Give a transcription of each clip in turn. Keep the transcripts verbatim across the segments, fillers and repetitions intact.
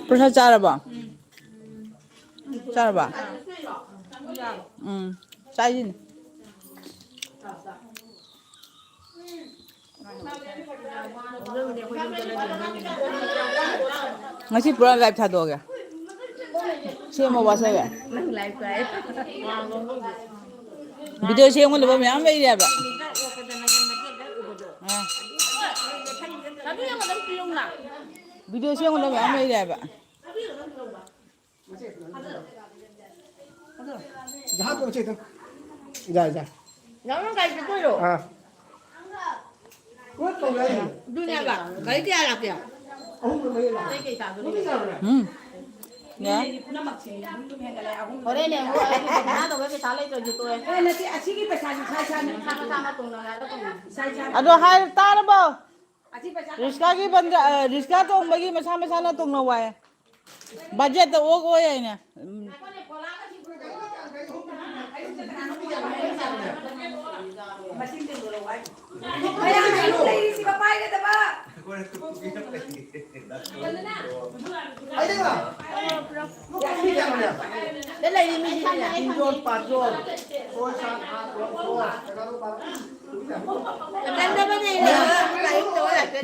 ꯄ꯭ꯔꯁꯥꯗ ꯆꯥꯔꯕꯣ? ꯆꯥꯔꯕ? ꯎꯝ, ꯆꯥꯏꯁꯤꯅꯦ꯫ ꯉꯁꯤ ꯄꯨꯔꯥ ꯂꯥꯏꯞ ꯊꯥꯗꯣꯛꯑꯒꯦ꯫ ꯁꯦꯝꯃꯣ ꯋꯥꯆꯞꯇ꯫ ꯅꯪ ꯂꯥꯏꯐ ꯀꯥꯏ꯫ ꯚꯤꯗꯤꯑꯣ ꯁꯦꯝꯒꯗꯕ ꯃꯌꯥꯝ ꯂꯩꯔꯤ ꯍꯥꯏꯕ꯫ ꯑꯥ꯫ ꯚꯤꯗꯤꯑꯣ ꯁꯦꯝꯒꯗꯕ ꯃꯌꯥꯝ ꯂꯩꯔꯤ ꯍꯥꯏꯕ꯫ ꯖꯍꯥꯖ ꯇꯣꯡꯁꯦ ꯑꯗꯨꯝ꯫ ꯌꯥꯏ, ꯌꯥꯏ꯫ ꯅꯪ ꯒꯥꯔꯤ ꯆꯠꯇꯣꯏꯔꯣ? ꯑꯥ꯫ ꯄꯨꯂꯞ ꯇꯧꯅꯔꯤꯅꯦ꯫ ꯑꯗꯨꯅꯦꯕ꯫ ꯒꯥꯔꯤ ꯀꯌꯥ ꯂꯥꯛꯀꯦ? ꯑꯍꯨꯝ ꯃꯔꯤ ꯂꯥꯛꯑꯦ꯫ ꯎꯝ꯫ ꯌꯥꯏ꯫ ꯍꯣꯔꯦꯟꯅꯦ ꯑꯃꯨꯛ ꯑꯩꯒꯤ ꯄꯩꯁꯥ ꯇꯧꯕꯩ ꯄꯩꯁꯥ ꯂꯩꯇ꯭ꯔꯗꯤ ꯇꯣꯛꯑꯦ꯫ ꯑꯦ, ꯅꯠꯇꯦ, ꯑꯁꯤꯒꯤ ꯄꯩꯁꯥꯁꯤ ꯏꯁꯥ ꯏꯁꯥꯅ ꯃꯁꯥ ꯃꯁꯥꯅ ꯇꯣꯡꯅꯔꯒ ꯇꯣꯡꯅꯔꯦ꯫ ꯏꯁꯥ ꯏꯁꯥꯅ꯫ ꯑꯗꯣ ꯍꯥꯏ ꯇꯥꯔꯕꯣ? ꯑꯁꯤ ꯄꯩꯁꯥ ꯔꯤꯁꯀꯥꯒꯤ ꯕꯟꯗ-, ꯑ, ꯔꯤꯁꯀꯥ ꯇꯣꯡꯕꯒꯤ ꯃꯁꯥ ꯃꯁꯥꯅ ꯇꯣꯡꯅꯧ ꯍꯥꯏ꯫ ꯕꯖꯦꯠꯇ ꯑꯣꯛ ꯑꯣꯏ ꯍꯥꯏꯅꯦ꯫ ꯎꯝ꯫ ꯃꯌꯥꯝ ꯂꯩꯔꯤꯁꯤꯒ ꯄꯥꯏꯒꯗꯕ꯫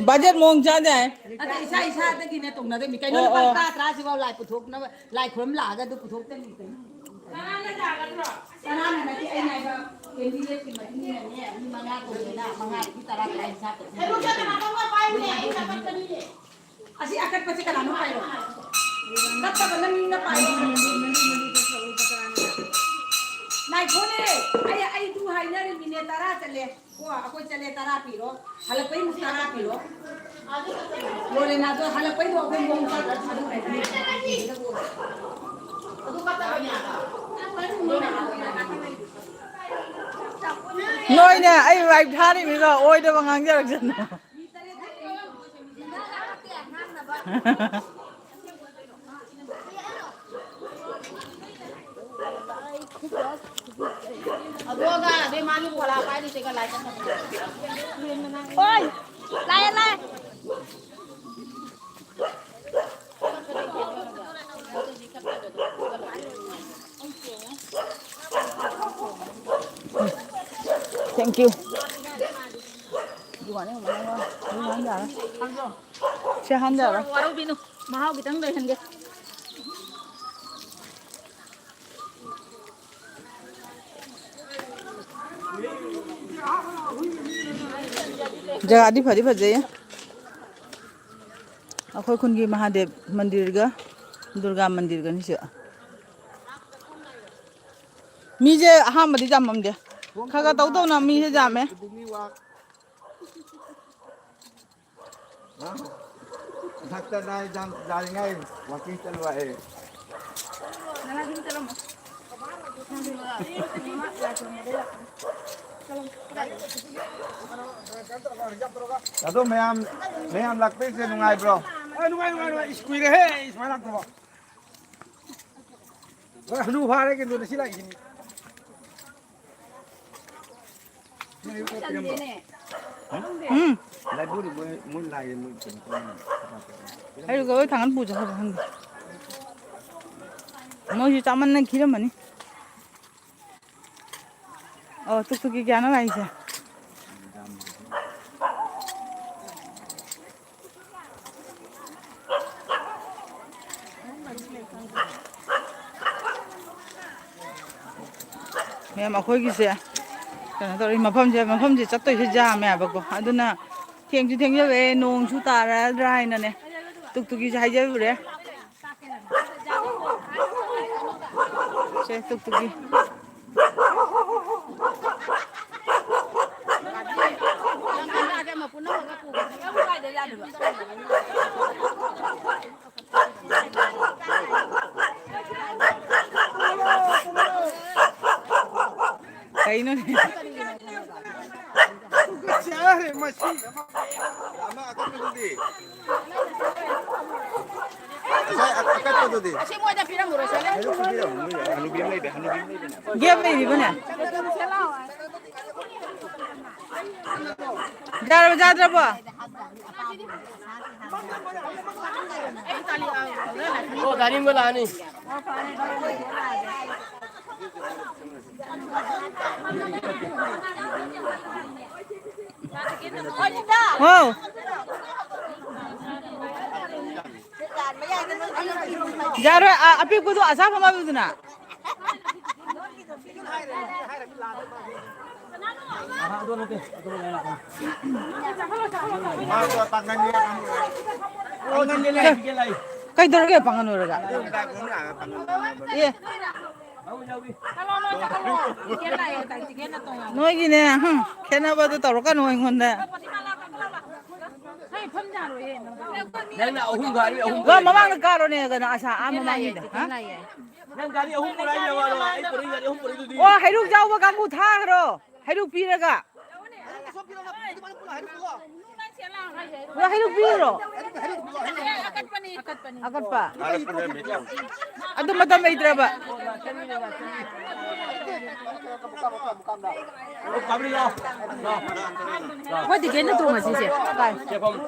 ꯕꯖꯦꯠ ꯃꯑꯣꯡ ꯆꯥꯗꯦ ꯍꯥꯏ꯫ ꯑꯗ ꯏꯁꯥ ꯏꯁꯥꯗꯒꯤꯅꯦ ꯇꯧꯅꯗꯣꯏꯅꯤ꯫ ꯀꯩꯅꯣ ꯑꯣ, ꯂꯨꯄꯥ ꯑꯣ꯫ ꯇꯔꯥ ꯇꯔꯥ ꯁꯤꯐꯥꯎ ꯂꯥꯏ ꯄꯨꯊꯣꯛꯅꯕ, ꯂꯥꯏ ꯈꯨꯔꯨꯝ ꯂꯥꯛꯑꯒ ꯑꯗꯨ ꯄꯨꯊꯣꯛꯇꯅꯤ ꯀꯩꯅꯣ꯫ ꯀꯅꯥꯅ ꯅꯠꯇꯦ, ꯑꯩꯅ ꯍꯥꯏꯕ candidate ꯀꯤ ꯃꯇꯨꯡ ꯏꯟꯅꯅꯦ, ꯃꯤ ꯃꯉꯥ ꯇꯧꯕꯅꯤꯅ ꯃꯉꯥꯗꯒꯤ ꯇꯔꯥ ꯇꯔꯥ ꯍꯤꯡꯁꯥꯞ ꯇꯧꯁꯤ꯫ ꯑꯁꯤ ꯑꯀꯠꯄꯁꯦ ꯀꯅꯥꯅꯣ ꯄꯥꯏꯔꯣ? ꯀꯠꯇꯕꯅ ꯃꯤꯅ ꯄꯥꯏꯔꯣ꯫ ꯉꯥꯏꯈꯣꯅꯦ, ꯑꯩ, ꯑꯩ ꯑꯗꯨ ꯍꯥꯏꯅꯔꯤꯃꯤꯅꯦ, ꯇꯔꯥ ꯆꯠꯂꯦ꯫ ꯀꯣ, ꯑꯩꯈꯣꯏ ꯆꯠꯂꯦ, ꯇꯔꯥ ꯄꯤꯔꯣ꯫ ꯍꯜꯂꯛꯄꯩ ꯑꯃꯨꯛ ꯇꯔꯥ ꯄꯤꯔꯣ꯫ ꯂꯣꯏꯔꯦꯅ, ꯑꯗꯣ ꯍꯜꯂꯛꯄꯩꯗꯣ ꯑꯩꯈꯣꯏ ꯃꯑꯣꯡ ꯆꯥꯗ꯭ꯔꯥ? ꯑꯗꯨ ꯀꯠꯇꯕꯅꯦ꯫ ꯅꯣꯏꯅꯦ ꯑꯩ ꯂꯥꯏꯞ ꯊꯥꯔꯤꯃꯤꯗꯣ ꯑꯣꯏꯗꯕ ꯉꯥꯡꯖꯔꯛꯁꯅꯨ꯫ ꯍꯣꯏ, ꯂꯥꯛꯑꯦ, ꯂꯥꯛꯑꯦ꯫ Thank you. ꯁꯤ ꯍꯥꯟꯖꯔꯣ꯫ ꯋꯥꯔꯧꯕꯤꯅꯨ, ꯃꯍꯥꯎ ꯈꯤꯇꯪ ꯂꯩꯍꯟꯒꯦ꯫ ꯖꯒꯥꯗꯤ ꯐꯗꯤ ꯐꯖꯩꯌꯦ꯫ ꯑꯩꯈꯣꯏ ꯈꯨꯟꯒꯤ ꯃꯍꯥꯗꯦꯕ ꯃꯟꯗꯤꯔꯒ ꯗꯨꯔꯒꯥ ꯃꯟꯗꯤꯔꯒꯅꯤ ꯁꯤ꯫ ꯃꯤꯁꯦ ꯑꯍꯥꯟꯕꯗꯤ ꯌꯥꯝꯃꯝꯗꯦ, ꯈꯔ ꯈꯔ ꯇꯧ ꯇꯧꯅ ꯃꯤꯁꯦ ꯌꯥꯝꯃꯦ꯫ ꯃꯊꯛꯇ ꯅꯥꯏ ꯖꯥꯝ ꯌꯥꯔꯤꯉꯩ ꯋꯥꯀꯤꯡ ꯆꯠꯂꯨ ꯍꯥꯏꯌꯦ꯫ ꯑꯗꯣ ꯃꯌꯥꯝ, ꯃꯌꯥꯝ ꯂꯥꯛꯄꯤꯔꯤꯁꯦ ꯅꯨꯡꯉꯥꯏꯕ꯭ꯔꯣ? ꯑ, ꯅꯨꯡꯉꯥꯏ, ꯅꯨꯡꯉꯥꯏ, ꯅꯨꯡꯉꯥꯏ꯫ ꯏꯁ, ꯀꯨꯏꯔꯦꯍꯦ, ꯏꯁ, ꯁꯨꯃꯥꯏꯅ ꯂꯥꯛꯇꯕ꯫ ꯍꯣꯏ, ꯍꯅꯨ ꯐꯥꯔꯦ ꯀꯩꯅꯣ, ꯉꯁꯤ ꯂꯥꯛꯏꯁꯤꯅꯤ꯫ ꯎꯝ꯫ ꯂꯥꯏꯕꯨꯔꯤ ꯃꯣꯏ, ꯃꯣꯏ ꯂꯥꯛꯑꯦ, ꯃꯣꯏ ꯀꯩꯅꯣ ꯇꯧꯔꯝꯃꯦ꯫ ꯑꯩꯁꯨ ꯂꯣꯏ ꯊꯥꯡꯒꯠ ꯄꯨ ꯆꯠꯈ꯭ꯔꯕ ꯈꯪꯗꯦ꯫ ꯃꯣꯏꯁꯨ ꯆꯥꯃꯟꯅ ꯈꯤꯔꯝꯃꯅꯤ꯫ ꯑꯣ, ꯇꯨꯛ ꯇꯨꯛꯀꯤ ꯀꯌꯥꯅꯣ ꯂꯥꯛꯏꯁꯦ? ꯃꯌꯥꯝ ꯑꯩꯈꯣꯏꯒꯤꯁꯦ ꯀꯩꯅꯣ ꯇꯧꯔꯤ, ꯃꯐꯝꯁꯦ, ꯃꯐꯝꯁꯦ ꯆꯠꯇꯣꯏꯁꯦ ꯌꯥꯝꯃꯦꯕꯀꯣ, ꯑꯗꯨꯅ ꯊꯦꯡꯁꯨ ꯊꯦꯡꯖꯜꯂꯛꯑꯦ, ꯅꯣꯡꯁꯨ ꯇꯥꯔꯗ꯭ꯔꯥ ꯍꯥꯏꯅꯅꯦ ꯇꯨꯛ ꯇꯨꯛꯀꯤꯁꯦ ꯍꯥꯏꯖꯔꯨꯔꯦ꯫ ꯁꯦ, ꯇꯨꯛ ꯇꯨꯛꯀꯤ꯫ ꯀꯩꯅꯣꯅꯦ? ꯃꯁꯤ ꯑꯃ ꯑꯀꯟꯕꯗꯨꯗꯤ? ꯉꯁꯥꯏ ꯑ-, ꯑꯀꯟꯕꯗꯨꯗꯤ? ꯑꯁꯤ ꯃꯣꯏꯗ ꯄꯤꯔꯝꯃꯨꯔꯣ, ꯁꯦ꯫ ꯍꯩꯔꯨꯛ ꯄꯤꯕꯤꯔꯝꯃꯨ, ꯃꯣꯏ ꯍꯅꯨꯕꯤ ꯑꯃ ꯂꯩꯕ, ꯍꯅꯨꯕꯤ ꯑꯃ ꯂꯩꯕꯅꯦ꯫ ꯒꯦꯞ ꯂꯩꯔꯤꯕꯅꯦ꯫ ꯌꯥꯔꯕ, ꯌꯥꯗ꯭ꯔꯕꯣ? ꯑꯣ, ꯒꯥꯔꯤ ꯑꯃꯒ ꯂꯥꯛꯑꯅꯤ꯫ ꯍꯥꯎ꯫ ꯌꯥꯔꯣꯏ, ꯑ-, ꯑꯄꯤꯛꯄꯗꯣ ꯑꯁꯥ ꯐꯝꯃꯕꯗꯨꯅ꯫ ꯀꯩꯗꯧꯔꯒꯦ ꯄꯥꯡꯒꯜ ꯑꯣꯏꯔꯒ? ꯑꯦ꯫ ꯅꯣꯏꯒꯤꯅꯦ, ꯍꯨꯝ, ꯈꯦꯠꯅꯕꯗꯣ ꯇꯧꯔꯛꯀꯅꯨ ꯑꯩꯉꯣꯟꯗ꯫ ꯅꯪꯅ ꯑꯍꯨꯝ ꯒꯥꯔꯤ ꯑꯍꯨꯝ ꯋꯥ, ꯃꯃꯥꯡꯗ ꯀꯥꯔꯣꯅꯦ, ꯀꯩꯅꯣ, ꯑꯁꯥ, ꯑꯥ, ꯃꯃꯥꯡꯒꯤꯗ, ꯍꯥ? ꯅꯪ ꯒꯥꯔꯤ ꯑꯍꯨꯝ ꯄꯨꯔꯛꯏꯅꯦ, ꯋꯥꯂꯣ, ꯑꯩ ꯄꯨꯔꯛꯏ ꯒꯥꯔꯤ ꯑꯍꯨꯝ ꯄꯨꯔꯛꯏꯗꯨꯗꯤ꯫ ꯑꯣ, ꯍꯩꯔꯨꯛ ꯌꯥꯎꯕ ꯀꯥꯡꯕꯨ ꯊꯥꯈ꯭ꯔꯣ, ꯍꯩꯔꯨꯛ ꯄꯤꯔꯒ꯫ ꯑꯗꯣ ꯍꯩꯔꯨꯛ ꯄꯤꯔꯨꯔꯣ? ꯑꯀꯠꯄ꯫ ꯑꯗꯨ ꯃꯇꯝ ꯂꯩꯇ꯭ꯔꯕ꯫ ꯑꯩꯈꯣꯏ ꯇꯤꯀꯦꯠꯅ ꯇꯣꯡꯉꯁꯤꯁꯦ꯫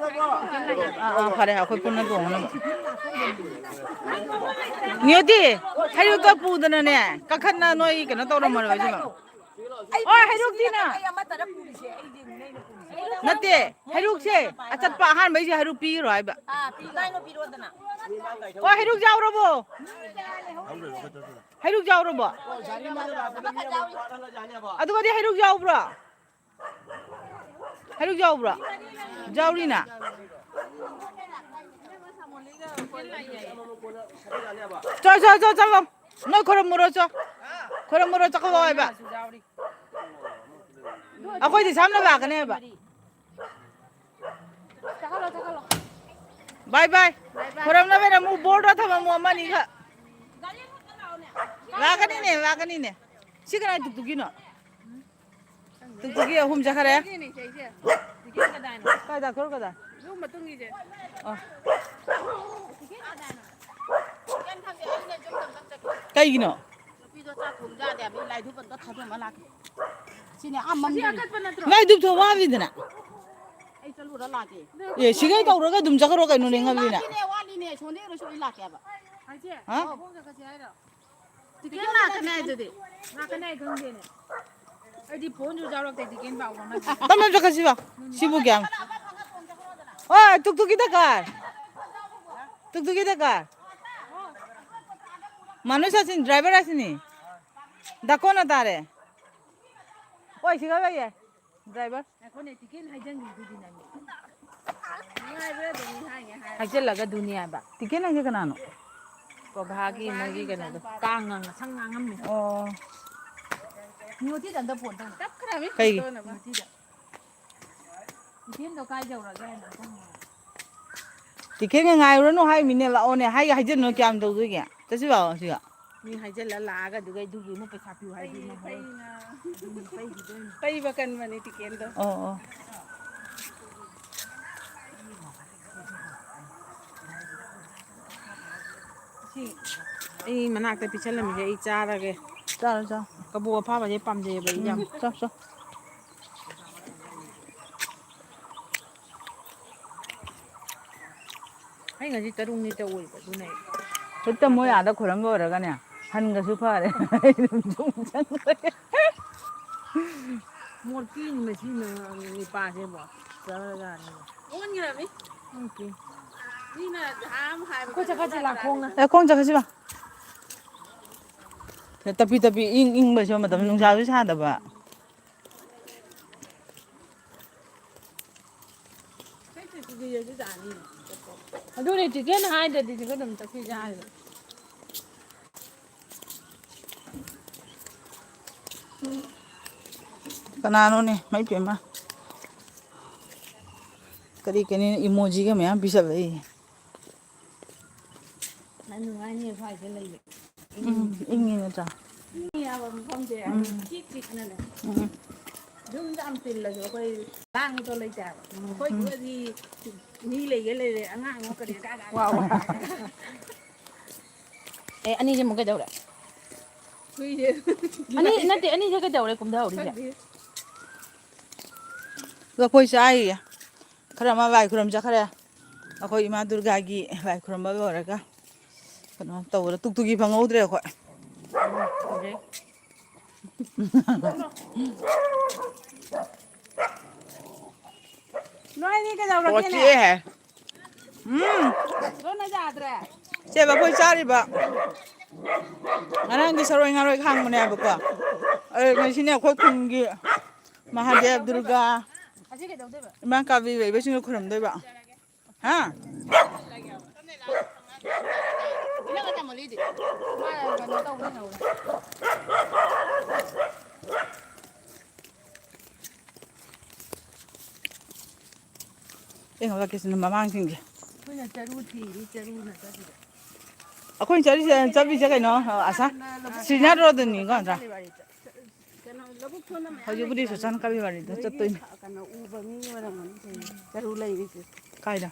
ꯑꯥ, ꯑꯥ, ꯐꯔꯦ, ꯑꯩꯈꯣꯏ ꯄꯨꯟꯅ ꯇꯣꯡꯉꯅꯕ꯫ ꯅꯤꯌꯣꯇꯤ, ꯍꯩꯔꯨꯛꯇ ꯄꯨꯗꯅꯅꯦ, ꯀꯥꯈꯠꯅ ꯅꯣꯏ ꯀꯩꯅꯣ ꯇꯧꯔꯝꯃꯔꯣꯏ ꯁꯤꯕ꯫ ꯑꯩ ꯑꯣ, ꯍꯩꯔꯨꯛꯇꯤꯅ꯫ ꯑꯩ ꯑꯃꯠꯇꯅ ꯄꯨꯔꯤꯁꯦ, ꯑꯩꯗꯤ ꯅꯦꯅ ꯄꯨꯔꯤꯁꯦ꯫ ꯅꯠꯇꯦ, ꯍꯩꯔꯨꯛꯁꯦ ꯑꯆꯠꯄ ꯑꯍꯥꯟꯕꯩꯁꯦ ꯍꯩꯔꯨꯛ ꯄꯤꯔꯣ ꯍꯥꯏꯕ꯫ ꯑꯥ, ꯄꯤ-, ꯀꯥꯏꯅꯣ ꯄꯤꯔꯣꯗꯅ꯫ ꯑꯣ, ꯍꯩꯔꯨꯛ ꯌꯥꯎꯔꯕꯣ? ꯍꯩꯔꯨꯛ ꯌꯥꯎꯔꯕꯣ? ꯑꯗꯨꯒꯗꯤ ꯍꯩꯔꯨꯛ ꯌꯥꯎꯕ꯭ꯔꯣ? ꯍꯩꯔꯨꯛ ꯌꯥꯎꯕ꯭ꯔꯣ? ꯌꯥꯎꯔꯤꯅ꯫ ꯆꯣ, ꯆꯣ, ꯆꯣ, ꯆꯠꯂꯣ꯫ ꯅꯣꯏ ꯈꯣꯏꯔꯝꯃꯨꯔꯣ, ꯆꯣ꯫ ꯈꯣꯏꯔꯝꯃꯨꯔꯣ, ꯆꯠꯈꯠꯂꯣ ꯍꯥꯏꯕ꯫ ꯑꯩꯈꯣꯏꯗꯤ ꯁꯝꯅ ꯂꯥꯛꯀꯅꯦꯕ꯫ ꯕꯥꯏ ꯕꯥꯏ꯫ ꯈꯣꯏꯔꯝꯅꯕ ꯑꯃꯨꯛ ꯕꯣꯔꯗ ꯊꯝꯃꯝꯃꯨ ꯑꯃꯅꯤꯈꯛ꯫ ꯂꯥꯛꯀꯅꯤꯅꯦ, ꯂꯥꯛꯀꯅꯤꯅꯦ꯫ ꯁꯤ ꯀꯅꯥꯏ ꯇꯨꯛꯇꯨꯒꯤꯅꯣ? ꯇꯨꯛꯇꯨꯒꯤ ꯑꯍꯨꯝ ꯆꯠꯈ꯭ꯔꯦ꯫ ꯁꯤꯅꯦ ꯆꯦꯁꯦ꯫ ꯀꯥꯏ ꯗꯥꯛꯇꯔ ꯀꯗꯥꯏ? ꯌꯨꯝ ꯃꯇꯨꯡꯒꯤꯁꯦ꯫ ꯑꯣ꯫ ꯀꯩꯒꯤꯅꯣ? ꯅꯨꯄꯤꯗꯣ ꯆꯥꯛ ꯊꯣꯡ ꯌꯥꯗꯦ ꯍꯥꯏꯕ, ꯂꯥꯏ ꯙꯨꯞ ꯑꯝꯇ ꯊꯥꯗꯣꯛꯑꯝꯃ ꯂꯥꯛꯀꯦ꯫ ꯁꯤꯅꯦ ꯑꯥ ꯃꯝꯗꯔꯤ꯫ ꯂꯥꯏ ꯙꯨꯞ ꯊꯣꯡ ꯋꯥꯕꯤꯗꯅ꯫ ꯑꯩ ꯆꯠꯂꯨꯔ ꯂꯥꯛꯀꯦ꯫ ꯑꯦ, ꯁꯤꯒꯩ ꯇꯧꯔꯒ ꯑꯗꯨꯝ ꯆꯠꯈ꯭ꯔꯣ ꯀꯩꯅꯣꯅꯦ, ꯉꯜꯂꯤꯅ꯫ ꯋꯥꯠꯂꯤꯅꯦ, ꯋꯥꯠꯂꯤꯅꯦ, ꯁꯣꯟꯗꯩ ꯑꯣꯏꯔꯁꯨ ꯑꯩ ꯂꯥꯛꯀꯦ ꯍꯥꯏꯕ꯫ ꯍꯥ? ꯇꯤꯀꯦꯠ ꯂꯥꯛꯀꯅꯤ ꯍꯥꯏꯗꯨꯗꯤ꯫ ꯂꯥꯛꯀꯅꯤ ꯍꯥꯏ ꯈꯪꯗꯦꯅꯦ꯫ ꯑꯩꯗꯤ ꯐꯣꯟꯁꯨ ꯌꯥꯎꯔꯛꯇꯦ, ꯇꯤꯀꯦꯠ ꯄꯥꯎ ꯐꯥꯎꯅꯗꯦ꯫ ꯇꯞꯅ ꯆꯠꯈꯠꯁꯤꯕ꯫ ꯁꯤꯕꯨ ꯀꯌꯥꯝ? ꯑꯣ, ꯇꯨꯛꯇꯨꯛꯀꯤ ꯗꯔꯀꯥꯔ꯫ ꯇꯨꯛꯇꯨꯛꯀꯤ ꯗꯔꯀꯥꯔ꯫ ꯃꯥꯅꯨ ꯁꯥꯁꯤꯅꯤ, ꯗ꯭ꯔꯥꯏꯚꯔ ꯑꯁꯤꯅꯤ꯫ ꯗꯥꯀꯣꯟꯅ ꯇꯥꯔꯦ꯫ ꯑꯣꯏ, ꯁꯤꯒ ꯂꯩꯌꯦ꯫ ꯗ꯭ꯔꯥꯏꯚꯔ꯫ ꯉꯥꯏꯈꯣꯅꯦ, ꯇꯤꯀꯦꯠ ꯍꯥꯏꯖꯟꯈꯤꯗꯨꯗꯤ ꯅꯪ꯫ ꯅꯨꯡꯉꯥꯏꯕ꯭ꯔꯥ ꯑꯗꯨꯝ ꯍꯥꯏꯅꯦ ꯍꯥꯏ꯫ ꯍꯥꯏꯖꯜꯂꯒ ꯑꯗꯨꯅꯤ ꯍꯥꯏꯕ꯫ ꯇꯤꯀꯦꯠ ꯍꯥꯏꯁꯦ ꯀꯅꯥꯅꯣ? ꯄ꯭ꯔꯚꯥꯒꯤ ꯃꯣꯏꯒꯤ ꯀꯩꯅꯣꯗꯣ꯫ ꯀꯥꯡ ꯉꯥꯡ-, ꯁꯪ ꯉꯥꯡꯉꯝꯃꯦ꯫ ꯑꯣ꯫ ꯅꯤꯉꯣꯇꯤꯗ ꯑꯝꯇ ꯐꯣꯟ ꯇꯧ꯫ ꯇꯞꯈ꯭ꯔꯃꯤ ꯀꯩꯒꯤ? ꯐꯣꯇꯣꯅ ꯃꯥ꯫ ꯅꯤꯉꯣꯇꯤꯗ꯫ ꯇꯤꯀꯦꯠꯇꯣ ꯀꯥꯏ ꯌꯧꯔꯒꯦ ꯍꯥꯏꯅ ꯑꯝꯇ ꯍꯪꯉꯣ꯫ ꯇꯤꯀꯦꯠꯀ ꯉꯥꯏꯔꯨꯔꯅꯨ ꯍꯥꯏꯃꯤꯅꯦ, ꯂꯥꯛꯑꯣꯅꯦ꯫ ꯍꯥꯏꯒ ꯍꯥꯏꯖꯟꯅꯨ ꯀꯌꯥꯝ ꯇꯧꯗꯣꯏꯒꯦ? ꯆꯠꯁꯤ ꯂꯥꯛꯑꯣ ꯁꯤꯒ꯫ ꯃꯤ ꯍꯥꯏꯖꯤꯜꯂ ꯂꯥꯛꯑꯒ ꯑꯗꯨꯒ ꯑꯗꯨꯒꯤ ꯑꯃꯨꯛ ꯄꯩꯁꯥ ꯄꯤꯌꯨ ꯍꯥꯏꯗꯤ ꯄꯩ-, ꯅꯪ ꯍꯣꯔꯦꯟ ꯄꯩꯅ꯫ ꯑꯗꯨꯝ ꯄꯩꯈꯤꯗꯣꯏꯅꯤ꯫ ꯄꯩꯕ ꯀꯟꯕꯅꯤ ꯇꯤꯀꯦꯟꯗꯣ꯫ ꯑꯣ, ꯑꯣ꯫ ꯁꯤ ꯑꯩ ꯃꯅꯥꯛꯇ ꯄꯤꯁꯜꯂꯝꯃꯤꯁꯦ ꯑꯩ ꯆꯥꯔꯒꯦ꯫ ꯆꯥꯔꯣ, ꯆꯥꯔꯣ꯫ ꯀꯕꯣꯛ ꯑꯐꯥꯕꯁꯦ ꯄꯥꯝꯖꯩꯌꯦꯕ ꯑꯩ ꯌꯥꯝ꯫ ꯎꯝ, ꯆꯥꯎ, ꯆꯥꯎ꯫ ꯑꯩ ꯉꯁꯤ ꯇꯔꯨꯛꯅꯤ ꯇꯧꯔꯤꯕ, ꯑꯗꯨꯅ ꯑꯩ ꯍꯦꯛꯇ ꯃꯣꯏ ꯑꯥꯗ ꯈꯨꯔꯝꯕ ꯑꯣꯏꯔꯒꯅꯦ, ꯍꯟꯒꯁꯨ ꯐꯔꯦ꯫ ꯑꯩ ꯑꯗꯨꯝ ꯌꯨꯝ ꯆꯪꯈ꯭ꯔꯦ꯫ ꯃꯣꯔꯀꯤ ꯃꯁꯤ ꯅꯤꯄꯥꯁꯦꯕꯣ, ꯆꯠꯂꯖꯥꯠꯅꯤ꯫ ꯑꯣꯟꯈ꯭ꯔꯃꯤ꯫ ꯑꯣꯀꯦ꯫ ꯃꯤꯅ ꯍꯥꯝ ꯍꯥꯏꯕ ꯑꯩꯈꯣꯏ ꯆꯠꯈ꯭ꯔꯁꯤ ꯂꯥꯛꯈꯣꯡꯅ꯫ ꯑꯦ, ꯈꯣꯡ ꯆꯠꯈ꯭ꯔꯁꯤ ꯂꯥꯎ꯫ ꯇꯞꯄꯤ ꯇꯞꯄꯤ ꯏꯪ ꯏꯪꯕꯁꯨ ꯃꯇꯝ, ꯅꯨꯡꯁꯥꯁꯨ ꯁꯥꯗꯕ꯫ ꯑꯗꯨꯅꯦ, ꯇꯤꯀꯦꯠ ꯍꯥꯏꯗ꯭ꯔꯗꯤ ꯁꯤꯗ ꯑꯗꯨꯝ ꯆꯠꯈꯤ ꯌꯥꯔꯦ꯫ ꯀꯅꯥꯅꯣꯅꯦ, ꯃꯩ ꯄꯦꯝꯃ꯫ ꯀꯔꯤ ꯀꯔꯤꯅꯣ ꯏꯃꯣꯖꯤꯒ ꯃꯌꯥꯝ ꯄꯤꯁꯜꯂꯛꯏ꯫ ꯌꯥꯝ ꯅꯨꯡꯉꯥꯏꯅꯤ ꯁ꯭ꯋꯥꯏꯗ ꯂꯩꯕ꯫ ꯎꯝ, ꯏꯪꯉꯤ ꯅꯠꯇ꯭ꯔꯥ? ꯏꯪꯉꯤ ꯍꯥꯏꯕ ꯃꯐꯝꯁꯦ꯫ ꯎꯝ꯫ ꯆꯤꯛ ꯆꯤꯛꯅꯅꯦ꯫ ꯎꯝ꯫ ꯌꯨꯝꯗ ꯌꯥꯝ ꯇꯤꯜꯂꯁꯨ ꯑꯩꯈꯣꯏ ꯂꯥꯡꯕꯗꯣ ꯂꯩꯇꯦ ꯍꯥꯏꯕ꯫ ꯑꯩꯈꯣꯏ ꯎꯝ꯫ ꯁꯤꯗꯗꯤ ꯃꯤ ꯂꯩꯒꯦ ꯂꯩꯔꯦ, ꯑꯉꯥꯡ ꯑꯃ ꯀꯔꯤ ꯀꯥ ꯀꯥ ꯋꯥ, ꯋꯥ꯫ ꯑꯦ, ꯑꯅꯤꯁꯦ ꯑꯃꯨꯛ ꯀꯩꯗꯧꯔꯦ? ꯍꯨꯏꯁꯦ꯫ ꯑꯅꯤ, ꯅꯠꯇꯦ, ꯑꯅꯤꯁꯦ ꯀꯩꯗꯧꯔꯦ ꯀꯨꯝꯊꯍꯧꯔꯤꯁꯦ? ꯈꯪꯗꯦ꯫ ꯂꯐꯣꯏ ꯆꯥꯔꯤꯌꯦ꯫ ꯈꯔ ꯑꯃ ꯂꯥꯏ ꯈꯨꯔꯨꯝ ꯆꯠꯈ꯭ꯔꯦ꯫ ꯑꯩꯈꯣꯏ ꯏꯃꯥ ꯗꯨꯔꯒꯥꯒꯤ ꯂꯥꯏ ꯈꯨꯔꯨꯝꯕ ꯂꯣꯏꯔꯒ ꯀꯩꯅꯣ ꯇꯧꯕꯗ ꯇꯨꯛꯇꯨꯒꯤ ꯐꯪꯍꯧꯗ꯭ꯔꯦ ꯑꯩꯈꯣꯏ꯫ ꯎꯝ, ꯐꯪꯍꯧꯗ꯭ꯔꯦ꯫ ꯅꯣꯏꯅꯤ ꯀꯩꯗꯧꯔꯒꯦꯅꯦ? ꯄꯣꯠ ꯆꯤꯛꯑꯦ ꯍꯥꯏ꯫ ꯎꯝ꯫ ꯂꯣꯟꯅ ꯌꯥꯗ꯭ꯔꯦ꯫ ꯁꯦ ꯂꯐꯣꯏ ꯆꯥꯔꯤꯕ꯫ ꯉꯔꯥꯡꯗꯤ ꯁꯔꯣꯏ ꯉꯥꯔꯣꯏ ꯈꯥꯡꯕꯅꯦꯕꯀꯣ꯫ ꯑꯗꯣ ꯉꯁꯤꯅꯦ ꯑꯩꯈꯣꯏ ꯈꯨꯟꯒꯤ ꯃꯍꯥꯗꯦꯕ, ꯗꯨꯔꯒꯥ, ꯑꯁꯤ ꯀꯩꯗꯧꯗꯣꯏꯕ? ꯏꯃꯥ ꯀꯥꯕꯤ ꯂꯩꯕꯁꯤꯡꯒ ꯈꯨꯔꯨꯝꯗꯣꯏꯕ꯫ ꯍꯥ? ꯑꯩ ꯍꯧꯒꯠꯂꯛꯀꯦ ꯁꯤꯅ ꯃꯃꯥꯡꯁꯤꯡꯁꯦ꯫ ꯑꯩꯈꯣꯏꯅ ꯆꯔꯨ ꯊꯤꯔꯤ, ꯆꯔꯨꯅ ꯆꯠꯂꯤꯕ꯫ ꯑꯩꯈꯣꯏꯅ ꯆꯠꯂꯤꯁꯦ, ꯆꯠꯂꯤꯁꯦ ꯀꯩꯅꯣ, ꯑꯁꯥ, ꯁ꯭ꯔꯤꯅꯥꯊ ꯔꯣꯗꯅꯤꯀꯣ, ꯅꯠꯇ꯭ꯔꯥ? ꯀꯩꯅꯣ, ꯂꯧꯕꯨꯛ ꯁꯣꯝꯗ ꯃꯌꯥꯝ ꯍꯧꯖꯤꯛꯄꯨꯗꯤ ꯂꯩꯇ꯭ꯔꯅꯦ? ꯁꯨꯁꯥꯟ ꯀꯕꯤ ꯋꯥꯔꯤꯗ ꯅꯣꯏꯒꯤ ꯆꯠꯇꯣꯏꯅꯦ꯫ ꯀꯩꯅꯣ ꯎꯕ ꯃꯤ ꯑꯣꯏꯔꯝꯒꯅꯤ ꯀꯩꯅꯣ, ꯆꯔꯨ ꯂꯩꯔꯤꯁꯦ꯫ ꯀꯥꯏꯗ?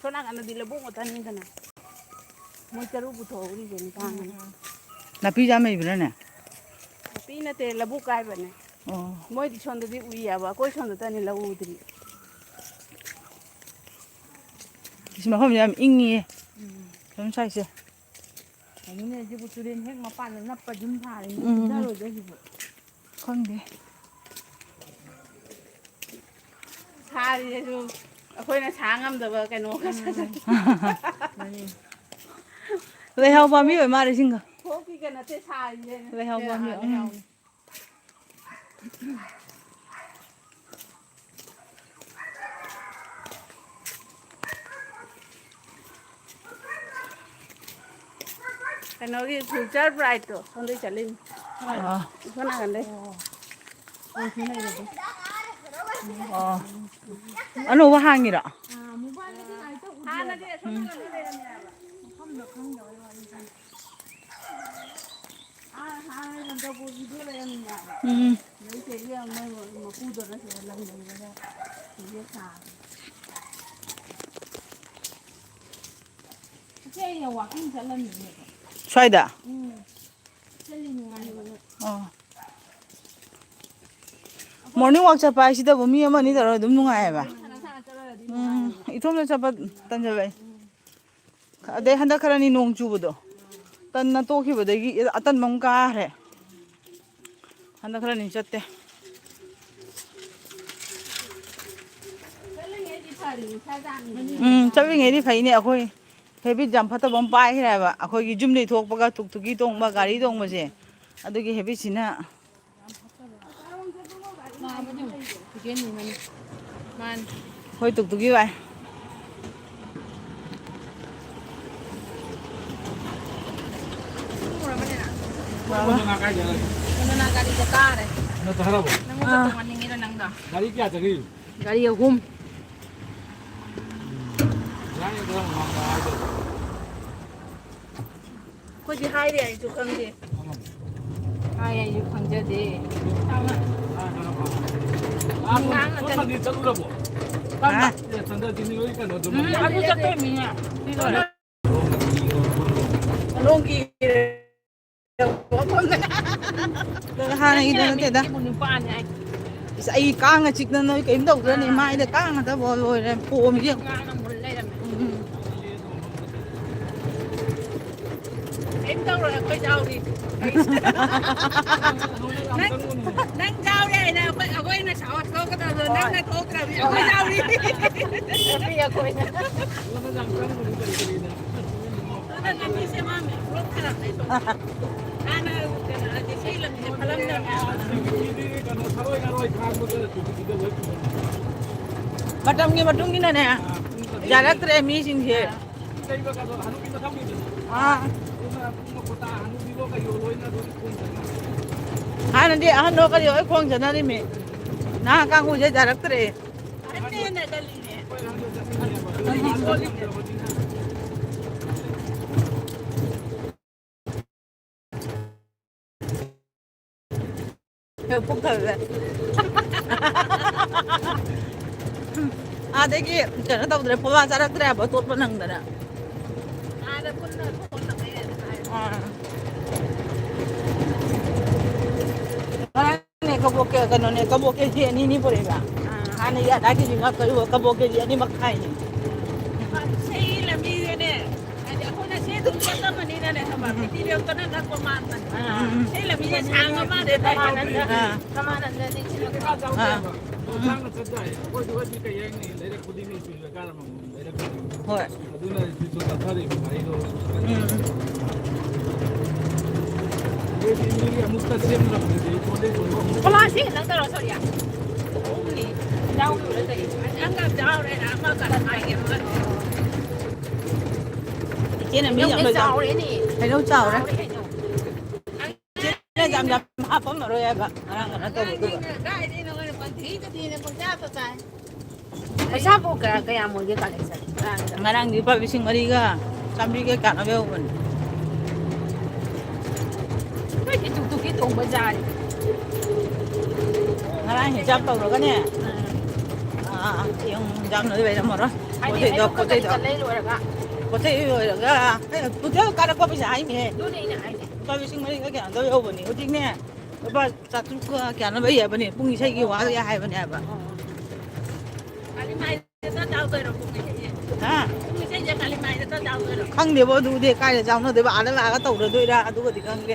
ꯁꯣꯝ ꯅꯥꯀꯟꯗꯗꯤ ꯂꯧꯕꯨꯛ ꯉꯥꯛꯇꯅꯤꯗꯅ꯫ ꯃꯣꯏ ꯆꯔꯨ ꯄꯨꯊꯣꯛꯍꯧꯔꯤꯁꯦ ꯅꯤꯄꯥꯟ ꯑꯃ꯫ ꯅꯥꯄꯤ ꯌꯥꯝ ꯂꯩꯕ꯭ꯔꯥꯅꯦ? ꯅꯥꯄꯤ ꯅꯠꯇꯦ, ꯂꯧꯕꯨꯛ ꯀꯥꯏꯕꯅꯦ꯫ ꯑꯣ꯫ ꯃꯣꯏꯗꯤ ꯁꯣꯝꯗꯗꯤ ꯎꯏꯌꯦꯕ, ꯑꯩꯈꯣꯏ ꯁꯣꯝꯗꯇꯅꯤ ꯂꯧ ꯎꯗ꯭ꯔꯤ꯫ ꯏꯁ, ꯃꯐꯝꯁꯦ ꯌꯥꯝ ꯏꯪꯉꯤꯌꯦ꯫ ꯎꯝ꯫ ꯁꯣꯝ ꯁꯥꯏꯠꯁꯦ꯫ ꯀꯩꯅꯣꯅꯦ, ꯁꯤꯕꯨ ꯇꯨꯔꯦꯟ ꯍꯦꯛ ꯃꯄꯥꯟꯗ ꯅꯞꯄ ꯌꯨꯝ ꯁꯥꯔꯤꯅꯤ, ꯎꯝ, ꯎꯝ꯫ ꯀꯨꯝꯊꯔꯣꯏꯗ꯭ꯔꯣ ꯁꯤꯕꯨ? ꯈꯪꯗꯦ꯫ ꯁꯥꯔꯤꯁꯤꯁꯨ ꯑꯩꯈꯣꯏꯅ ꯁꯥ ꯉꯝꯗꯕ ꯀꯩꯅꯣꯒ ꯎꯝ꯫ ꯁꯥꯖꯜꯂꯦ꯫ ꯃꯥꯅꯤ꯫ ꯂꯩꯍꯥꯎ ꯄꯥꯝꯕꯤ ꯑꯣꯏ ꯃꯥꯜꯂꯦ ꯁꯤꯡꯒ꯫ ꯊꯣꯛꯈꯤꯒ ꯅꯠꯇꯦ ꯁꯥꯔꯤꯁꯦ꯫ ꯂꯩꯍꯥꯎ ꯄꯥꯝꯕꯤ, ꯑꯥ, ꯎꯝ꯫ ꯂꯩꯍꯥꯎꯅꯦ꯫ ꯀꯩꯅꯣꯒꯤ future bride ꯇꯣ ꯁꯣꯝꯗꯩ ꯆꯠꯂꯤꯅꯤ꯫ ꯑꯥ꯫ ꯁꯣꯝ ꯅꯥꯀꯟꯗꯩ꯫ ꯑꯣ, ꯑꯅꯧꯕ ꯍꯥꯡꯉꯤꯔꯣ? ꯍꯥꯟꯅꯗꯤ ꯑꯁꯣꯝ ꯅꯥꯀꯟꯗ ꯂꯩꯔꯝꯃꯦ ꯍꯥꯏꯕ꯫ ꯃꯐꯝꯗꯣ ꯈꯪꯗꯕꯩ ꯋꯥꯔꯤꯅꯤ꯫ ꯑꯥ, ꯍꯥꯟꯅ ꯆꯕꯣꯜꯒꯤꯗꯣ ꯂꯩꯔꯝꯃꯤꯅꯦ ꯍꯥꯏꯕ꯫ ꯎꯝ꯫ ꯑꯗꯩ ꯆꯦꯒꯤ ꯑꯃ ꯃꯄꯨꯗꯨꯅ ꯁꯤꯗ ꯂꯪ ꯂꯪꯉꯒ ꯁꯤꯗ ꯁꯥꯕ꯫ ꯏꯆꯦ, ꯑꯩꯅ walking ꯆꯠꯂꯝꯃꯤꯅꯦ꯫ ꯁ꯭ꯋꯥꯏꯗ? ꯎꯝ꯫ ꯆꯠꯂꯤꯅꯦ ꯉꯥꯏꯕꯗ꯫ ꯑꯣ꯫ Morning walk ꯆꯠꯄ ꯍꯥꯏꯁꯤꯗꯕꯨ ꯃꯤ ꯑꯃ ꯑꯅꯤ ꯇꯧꯔꯒ ꯑꯗꯨꯝ ꯅꯨꯡꯉꯥꯏꯌꯦꯕ꯫ ꯁꯥꯟꯅ ꯁꯥꯟꯅ ꯆꯠꯂꯒꯗꯤ ꯎꯝ, ꯅꯨꯡꯉꯥꯏꯌꯦꯕ꯫ ꯏꯊꯣꯝꯗ ꯆꯠꯄ ꯇꯟꯖꯜꯂꯛꯑꯦ꯫ ꯑꯗꯩ ꯍꯟꯗꯛ ꯈꯔꯅꯤ ꯅꯣꯡ ꯆꯨꯕꯗꯣ ꯇꯟꯅ ꯇꯣꯛꯈꯤꯕꯗꯒꯤ ꯑꯇꯟꯕ ꯑꯃꯨꯛ ꯀꯥꯈ꯭ꯔꯦ꯫ ꯍꯟꯗꯛ ꯈꯔꯅꯤ ꯆꯠꯇꯦ꯫ ꯆꯠꯂꯤꯉꯩꯗꯤ ꯐꯔꯤꯅꯤ, ꯏꯁꯥ ꯆꯥꯝꯃꯤꯗꯅ꯫ ꯎꯝ, ꯆꯠꯂꯤꯉꯩꯗꯤ ꯐꯩꯅꯦ꯫ ꯑꯩꯈꯣꯏ habit ꯌꯥꯝ ꯐꯠꯇꯕ ꯑꯃ ꯄꯥꯏꯈ꯭ꯔꯦꯕ, ꯑꯩꯈꯣꯏꯒꯤ ꯌꯨꯝꯗꯩ ꯊꯣꯛꯄꯒ ꯇꯨꯛꯇꯨꯀꯤ ꯇꯣꯡꯕ, ꯒꯥꯔꯤ ꯇꯣꯡꯕꯁꯦ꯫ ꯑꯗꯨꯒꯤ habitꯁꯤꯅ꯫ ꯃꯥ ꯑꯃꯗꯤ ꯑꯃꯨꯛ ꯈꯨꯖꯦꯟ ꯅꯤꯡꯉꯅꯤ꯫ ꯃꯥꯅꯤ꯫ ꯍꯣꯏ, ꯇꯨꯛꯇꯨꯒꯤ ꯋꯥꯏ꯫ ꯄꯨꯔꯕꯅꯤꯅ꯫ ꯀꯣꯟꯗꯣꯅꯥ ꯀꯥꯏꯗ ꯂꯩ? ꯀꯣꯟꯗꯣꯅꯥ ꯒꯥꯔꯤꯗ ꯀꯥꯔꯦ꯫ ꯅꯠꯇ꯭ꯔꯣ ꯍꯥꯏꯔꯕꯣ? ꯅꯪꯉꯣꯟꯗ ꯑꯥ꯫ ꯇꯣꯡꯍꯟꯅꯤꯡꯉꯤꯔꯣ ꯅꯪꯗꯣ? ꯒꯥꯔꯤ ꯀꯌꯥ ꯆꯠꯈꯤ? ꯒꯥꯔꯤ ꯑꯍꯨꯝ꯫ ꯌꯥꯅꯤ, ꯑꯗꯨ ꯌꯥꯝ ꯉꯝꯕ ꯍꯥꯏꯗꯣ꯫ ꯑꯩꯈꯣꯏꯗꯤ ꯍꯥꯏꯔꯦ ꯍꯥꯏꯁꯨ ꯈꯪꯗꯦ꯫ ꯍꯥꯏ ꯍꯥꯏꯁꯨ ꯈꯪꯖꯗꯦ꯫ ꯑꯥ, ꯉꯥꯡꯉ ꯆꯠ- ꯁꯣꯝꯗꯤ ꯆꯠꯂꯨꯔꯕꯣ? ꯍꯥ? ꯆꯟꯗ꯭ꯔꯖꯤꯠ ꯍꯣꯏ ꯀꯩꯅꯣꯗꯨ ꯎꯝ, ꯑꯗꯨ ꯆꯠꯇꯣꯏꯅꯤꯅꯦ꯫ ꯂꯣꯡꯒꯤ ꯍꯥꯟꯅꯒꯤꯗꯣ ꯅꯠꯇꯦꯗ꯫ ꯅꯨꯄꯥꯅꯦ ꯍꯥꯏ꯫ ꯏꯁ, ꯑꯩ ꯀꯥꯡꯅ ꯆꯤꯛꯇꯅ ꯅꯣꯏ ꯀꯔꯤꯝ ꯇꯧꯗ꯭ꯔꯅꯦ꯫ ꯑꯥ꯫ ꯃꯥꯏꯗ ꯀꯥꯡ ꯉꯥꯛꯇ ꯕꯣꯜ ꯂꯣꯏꯔꯦ, ꯄꯣꯝꯃꯤꯁꯦ ꯌꯦꯡꯉꯨ꯫ ꯉꯥꯡꯅ ꯃꯨꯜ ꯂꯩꯔꯝꯃꯦ꯫ ꯎꯝ꯫ ꯀꯔꯤꯝ ꯇꯧꯔꯣꯏ, ꯑꯩꯈꯣꯏ ꯌꯥꯎꯔꯤ꯫ ꯅꯪ, ꯅꯪ ꯌꯥꯎꯔꯦ ꯍꯥꯏꯅ ꯑꯩꯈꯣꯏ, ꯑꯩꯈꯣꯏꯅ ꯁꯥꯎ ꯊꯣꯛꯀꯗꯕꯗꯣ ꯅꯪꯅ ꯊꯣꯛꯇ꯭ꯔꯕꯅꯤ, ꯑꯩꯈꯣꯏ ꯌꯥꯎꯔꯤ꯫ ꯑꯩꯈꯣꯏ, ꯑꯩꯈꯣꯏꯅ꯫ ꯑꯗꯨꯅ ꯂꯝꯕꯤ ꯁꯦꯝꯃꯝꯃꯦ, ꯕ꯭ꯂꯣꯛ ꯊꯥꯔꯝꯃꯦ ꯁꯣꯝꯗ꯫ ꯍꯥꯟꯅ ꯀꯩꯅꯣ, ꯑꯗꯤ ꯁꯤ ꯂꯝꯕꯤꯁꯦ ꯐꯠꯂꯝꯗꯕꯅꯦ꯫ ꯃꯇꯝꯒꯤ ꯃꯇꯨꯡ ꯏꯟꯅꯅꯦ, ꯌꯥꯔꯛꯇ꯭ꯔꯦ ꯃꯤꯁꯤꯡꯁꯦ꯫ ꯑꯥ꯫ ꯍꯥꯟꯅꯗꯤ ꯑꯍꯟꯗꯣ ꯀꯔꯤ ꯍꯣꯏ ꯈꯣꯡ ꯆꯠꯅꯔꯤꯃꯤ꯫ ꯅꯍꯥ ꯀꯥꯡꯕꯨꯁꯦ ꯌꯥꯔꯛꯇ꯭ꯔꯦ꯫ ꯑꯍꯟꯅ ꯍꯦꯟꯅ ꯒꯜꯂꯤꯅꯦ꯫ ꯎꯝ꯫ ꯄꯨꯛ ꯊꯜꯂꯦ꯫ ꯑꯥꯗꯒꯤ ꯀꯩꯅꯣ ꯇꯧꯗ꯭ꯔꯦ, ꯐꯣꯂꯥ ꯆꯥꯔꯛꯇ꯭ꯔꯦ ꯍꯥꯏꯕ, ꯇꯣꯠꯄ ꯅꯪꯗꯅ꯫ ꯑꯥꯗ ꯄꯨꯟꯅ ꯊꯣꯡꯅꯕ ꯌꯥꯏꯅ ꯍꯥꯏ꯫ ꯑꯥ꯫ ꯉꯔꯥꯡꯅꯦ ꯀꯕꯣꯛ ꯀꯦ-, ꯀꯩꯅꯣꯅꯦ, ꯀꯕꯣꯛ ꯀꯦꯖꯤ ꯑꯅꯤꯅꯤ ꯄꯨꯔꯛꯏꯕ꯫ ꯑꯥ꯫ ꯍꯥꯟꯅꯒꯤ ꯑꯗꯥ ꯀꯦꯖꯤ ꯉꯥ ꯀꯩ-, ꯀꯕꯣꯛ ꯀꯦꯖꯤ ꯑꯅꯤ ꯃꯈꯥꯏꯅꯤ꯫ ꯁꯤ ꯂꯝꯕꯤꯁꯦꯅꯦ, ꯍꯥꯏꯗꯤ ꯑꯩꯈꯣꯏꯅ ꯁꯤ ꯑꯗꯨꯝ ꯆꯠꯂꯝꯕꯅꯤꯅꯅꯦ, ꯈꯪꯕ꯭ꯔꯥ? ꯎꯝ꯫ ꯐꯤꯐꯇꯤ ꯔꯦꯝꯇꯅ ꯅꯛꯄ ꯃꯥꯟꯕꯅꯦ꯫ ꯑꯥ꯫ ꯁꯤ ꯂꯝꯕꯤꯁꯦ ꯁꯥꯡꯉ ꯃꯥꯜꯂꯦ, ꯗꯃꯥꯅꯟꯗ꯫ ꯑꯥ꯫ ꯗꯃꯥꯅꯟꯗ ꯅꯤꯡꯁꯤꯡꯉꯛꯄ꯫ ꯑꯥ꯫ ꯎꯝ꯫ ꯈꯣꯡꯊꯥꯡꯅ ꯆꯠ ꯌꯥꯏ꯫ ꯑꯩꯈꯣꯏꯗꯤ ꯍꯧꯖꯤꯛ ꯀꯩ ꯍꯥꯏꯅꯤ? ꯂꯩꯔꯛ ꯈꯨꯗꯤꯡꯒꯤ ꯁ꯭ꯀꯨꯜ ꯀꯥꯔꯝꯕ ꯂꯩꯔꯛ ꯈꯨꯗꯤꯡꯒꯤ꯫ ꯍꯣꯏ꯫ ꯑꯗꯨꯅ ꯁ꯭ꯀꯨꯜ ꯆꯠꯊꯔꯤꯕ ꯒꯥꯔꯤꯗꯣ꯫ ꯎꯝ꯫ ꯑꯗꯩꯗꯤ ꯃꯤꯒꯤ ꯑꯃꯨꯛꯇ ꯁꯦꯝꯅꯕꯗꯨꯗꯤ ꯀꯣꯜꯂꯦꯟ ꯀꯣꯜꯂꯦꯟ ꯑꯃꯨꯛ ꯀꯣꯂꯥꯁꯦ ꯈꯤꯇꯪ ꯇꯧꯔꯣ, ꯁꯣꯔꯤꯌꯥ꯫ ꯑꯍꯨꯝꯅꯤ꯫ ꯌꯥꯎꯔꯨꯔꯦ ꯇꯧꯔꯤꯁꯦ꯫ ꯅꯪꯒ ꯌꯥꯎꯔꯦꯅ ꯑꯃ ꯀꯔꯝ ꯍꯥꯏꯒꯦ ꯑꯃ꯫ ꯏꯆꯦꯅ ꯃꯤ ꯍꯩꯅꯧꯗꯤ ꯌꯥꯝ ꯂꯣꯏ ꯆꯥꯎ-, ꯆꯥꯎꯔꯦꯅꯦ꯫ ꯍꯩꯅꯧ ꯆꯥꯎꯔꯦ꯫ ꯆꯥꯎꯔꯦ ꯍꯩꯅꯧ꯫ ꯏꯆꯦꯅ ꯌꯥꯝ ꯌꯥꯝ ꯍꯥꯞꯄꯝꯃꯔꯣꯏ ꯍꯥꯏꯕ꯫ ꯉꯔꯥꯡ ꯀꯩꯅꯣ ꯇꯧꯕꯗꯨꯒ꯫ ꯑꯉꯥꯡꯁꯤꯡꯅ ꯀꯥꯏꯗꯩꯅꯣ ꯈꯪꯗꯦ, ꯄꯪꯊꯤꯗ ꯊꯤꯅ ꯄꯪꯆꯥꯗ ꯆꯥꯏ꯫ ꯄꯩꯁꯥꯕꯨ ꯀꯌꯥ, ꯀꯌꯥꯝ ꯑꯣꯏꯒꯦ collection? ꯉꯔꯥꯡꯗꯤ ꯂꯨꯄꯥ ꯂꯤꯁꯤꯡ ꯃꯔꯤꯒ ꯆꯥꯝꯃꯔꯤꯒ ꯀꯌꯥꯅꯣꯝ ꯌꯧꯕꯅꯤ꯫ ꯍꯣꯏ, ꯏꯇꯨꯛ ꯇꯨꯛꯀꯤ ꯇꯣꯡꯕ ꯖꯥꯠꯅꯤ꯫ ꯉꯔꯥꯡ ꯍꯤꯟꯖꯥꯡ ꯇꯧꯔꯒꯅꯦ꯫ ꯑꯥ꯫ ꯑꯥ, ꯑꯥ, ꯌꯦꯡꯉꯨ, ꯍꯤꯟꯖꯥꯡꯗꯣ ꯂꯩꯔꯝꯃꯔꯣꯏ꯫ ꯍꯥꯏꯗꯤ ꯄꯣꯠ ꯆꯩꯗꯣ, ꯑꯌꯨꯛꯇ ꯄꯣꯠ ꯀꯔꯤ ꯆꯩꯗꯣ꯫ ꯀꯔꯤ ꯂꯩꯔꯨꯔꯒ? ꯄꯣꯠ ꯆꯩ ꯂꯣꯏꯔꯒ, ꯑꯦ, ꯇꯣꯇꯦꯜ ꯀꯥꯔꯛꯄ ꯄꯩꯁꯥ ꯍꯥꯏꯅꯦꯍꯦ꯫ ꯑꯗꯨꯅꯦ ꯑꯩꯅ ꯍꯥꯏꯁꯦ꯫ ꯂꯨꯄꯥ ꯂꯤꯁꯤꯡ ꯃꯔꯤꯒ ꯀꯌꯥꯅꯣꯝ ꯌꯧꯕꯅꯤ꯫ ꯍꯧꯖꯤꯛꯅꯦ, ꯂꯨꯄꯥ ꯆꯥꯇ꯭ꯔꯨꯛꯀ ꯀꯌꯥꯅꯣ ꯂꯩ ꯍꯥꯏꯕꯅꯦ, ꯄꯨꯡ ꯏꯁꯩꯒꯤ ꯋꯥ ꯌꯥ ꯍꯥꯏꯕꯅꯦ ꯍꯥꯏꯕ꯫ ꯀꯥꯂꯤꯃꯥꯏꯗ ꯆꯠ ꯌꯥꯎꯗꯣꯏꯔꯣ ꯄꯨꯡ ꯏꯁꯩꯁꯦ? ꯍꯥ? ꯄꯨꯡ ꯏꯁꯩꯁꯦ ꯀꯥꯂꯤꯃꯥꯏꯗ ꯆꯠ ꯌꯥꯎꯗꯣꯏꯔꯣ? ꯈꯪꯗꯦꯕꯣ, ꯑꯗꯨꯗꯤ ꯀꯥꯏꯗ ꯌꯥꯎꯅꯗꯣꯏꯕ? ꯑꯥꯗ ꯂꯥꯛꯑꯒ ꯇꯧꯔꯗꯣꯏꯔꯥ? ꯑꯗꯨꯒꯗꯤ ꯈꯪꯗꯦ꯫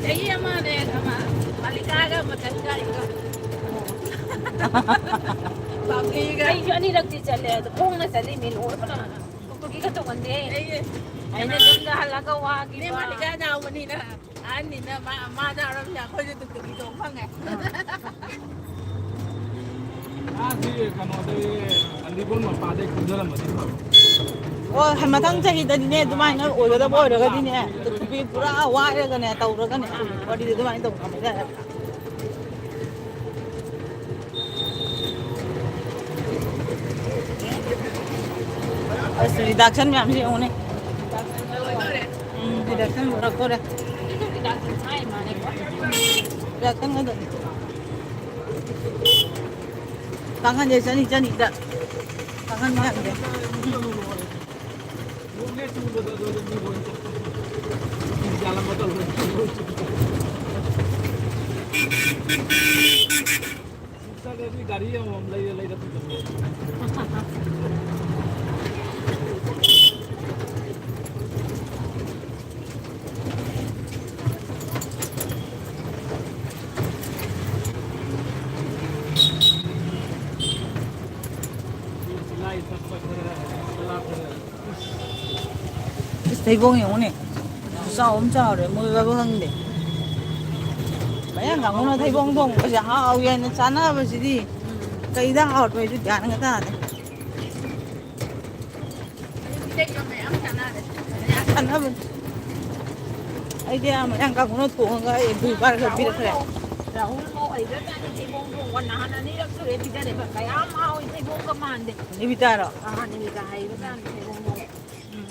ꯆꯍꯤ ꯑꯃꯅꯦ, ꯑꯃ, ꯃꯥꯂꯤꯀꯥꯒ ꯃꯊꯟ ꯀꯥꯔꯤꯒ꯫ ꯄꯥꯝꯕꯤꯒ꯫ ꯑꯩꯁꯨ ꯑꯅꯤꯔꯛꯇꯤ ꯆꯠꯂꯦ, ꯑꯗꯣ ꯈꯣꯡꯅ ꯆꯠꯂꯤꯅꯦ, ꯂꯣꯏ ꯄꯨꯂꯞ꯫ ꯇꯨꯀꯇꯨꯀꯤꯒ ꯇꯣꯡꯍꯟꯗꯦ꯫ ꯑꯩ ꯑꯩꯅ ꯌꯨꯝꯗ ꯍꯜꯂꯛꯑꯒ ꯋꯥꯈꯤꯕ꯫ ꯅꯦ ꯃꯥꯂꯤꯀꯥ ꯌꯥꯎꯕꯅꯤꯅ꯫ ꯑꯍꯟꯅꯤꯅ ꯃꯥ, ꯃꯥ ꯌꯥꯎꯔꯕꯅꯤꯅ ꯑꯩꯈꯣꯏꯁꯨ ꯇꯨꯀꯇꯨꯀꯤ ꯇꯣꯡ ꯐꯪꯉꯦ꯫ ꯑꯥ, ꯁꯤ ꯀꯩꯅꯣꯗꯒꯤ, ꯑꯂꯤꯄꯨꯔ ꯃꯄꯥꯗꯒꯤ ꯀꯨꯝꯊꯔꯝꯃꯗꯤ ꯐꯕ꯫ ꯑꯣ, ꯃꯊꯪ ꯆꯍꯤꯗꯗꯤꯅꯦ, ꯑꯗꯨꯃꯥꯏꯅ ꯑꯣꯏꯒꯗꯕ ꯑꯣꯏꯔꯒꯗꯤꯅꯦ, ꯇꯨꯀꯇꯨꯀꯤ ꯄꯨꯔꯥ ꯋꯥꯏꯔꯒꯅꯦ, ꯇꯧꯔꯒꯅꯦ, ꯋꯥꯔꯤꯗꯤ ꯑꯗꯨꯃꯥꯏꯅ ꯇꯧꯅꯕ ꯌꯥꯏ꯫ ꯑꯁ, reduction ꯃꯌꯥꯝꯁꯦ ꯌꯦꯡꯉꯨꯅꯦ꯫ ꯎꯝ, reduction ꯄꯨꯔꯛꯇꯣꯔꯦ꯫ Reduction ꯍꯥꯏ ꯃꯥꯅꯦꯀꯣ꯫ Reduction ꯉꯥꯛꯇꯅꯤ꯫ ꯀꯥꯡꯈꯟꯁꯦ ꯆꯅꯤ ꯆꯅꯤꯗ꯫ ꯀꯥꯡꯈꯟ ꯃꯌꯥꯝꯁꯦ꯫ ꯆꯠꯂꯗꯤ ꯒꯥꯔꯤ ꯑꯃꯃꯝ ꯂꯩꯔ ꯂꯩꯔ ꯄꯨꯖꯒꯦ꯫ ꯏꯁ, ꯊꯩꯕꯣꯡ ꯌꯦꯡꯉꯨꯅꯦ꯫ ꯈꯨꯆꯥꯎ ꯑꯃ ꯆꯥꯎꯔꯦ, ꯃꯨꯜꯂꯕ ꯈꯪꯗꯦ꯫ ꯃꯌꯥꯡ ꯀꯥꯡꯕꯨꯅ ꯊꯩꯕꯣꯡ ꯊꯣꯡꯕꯁꯦ ꯍꯥꯎꯏ ꯍꯥꯏꯅ ꯆꯥꯅꯕꯁꯤꯗꯤ ꯀꯩꯗ ꯍꯥꯎꯔꯤꯅꯣ ꯑꯩꯁꯨ ꯒ꯭ꯌꯥꯟꯒ ꯇꯥꯗꯦ꯫ ꯆꯥꯅꯕꯅꯤ꯫ ꯑꯩꯗꯤ ꯑꯥ ꯃꯌꯥꯡ ꯀꯥꯡꯕꯨꯅ ꯊꯣꯡꯉꯒ ꯑꯩ ꯑꯦꯝꯕꯨ ꯄꯥꯏꯔꯒ ꯄꯤꯔꯛꯈ꯭ꯔꯦ꯫ ꯔꯥꯍꯨꯜ ꯃꯧ ꯍꯩꯒ꯭ꯔꯖꯥꯠꯅꯤ ꯊꯩꯕꯣꯡ ꯊꯣꯡꯕ꯫ ꯅꯍꯥꯟ ꯑꯅꯤꯔꯛ ꯁꯨꯔꯦ ꯄꯤꯖꯔꯦꯕ꯫ ꯀꯌꯥꯝ ꯍꯥꯎꯏ ꯊꯩꯕꯣꯡꯒ ꯃꯥꯟꯗꯦ꯫ ꯅꯤꯕꯤꯇꯥꯔꯣ? ꯑꯥ, ꯅꯤꯕꯤꯇꯥ ꯍꯩꯒ꯭ꯔꯖꯥꯠꯅꯤ ꯊꯩꯕꯣꯡ ꯊꯣꯡꯕ꯫ ꯎꯝ꯫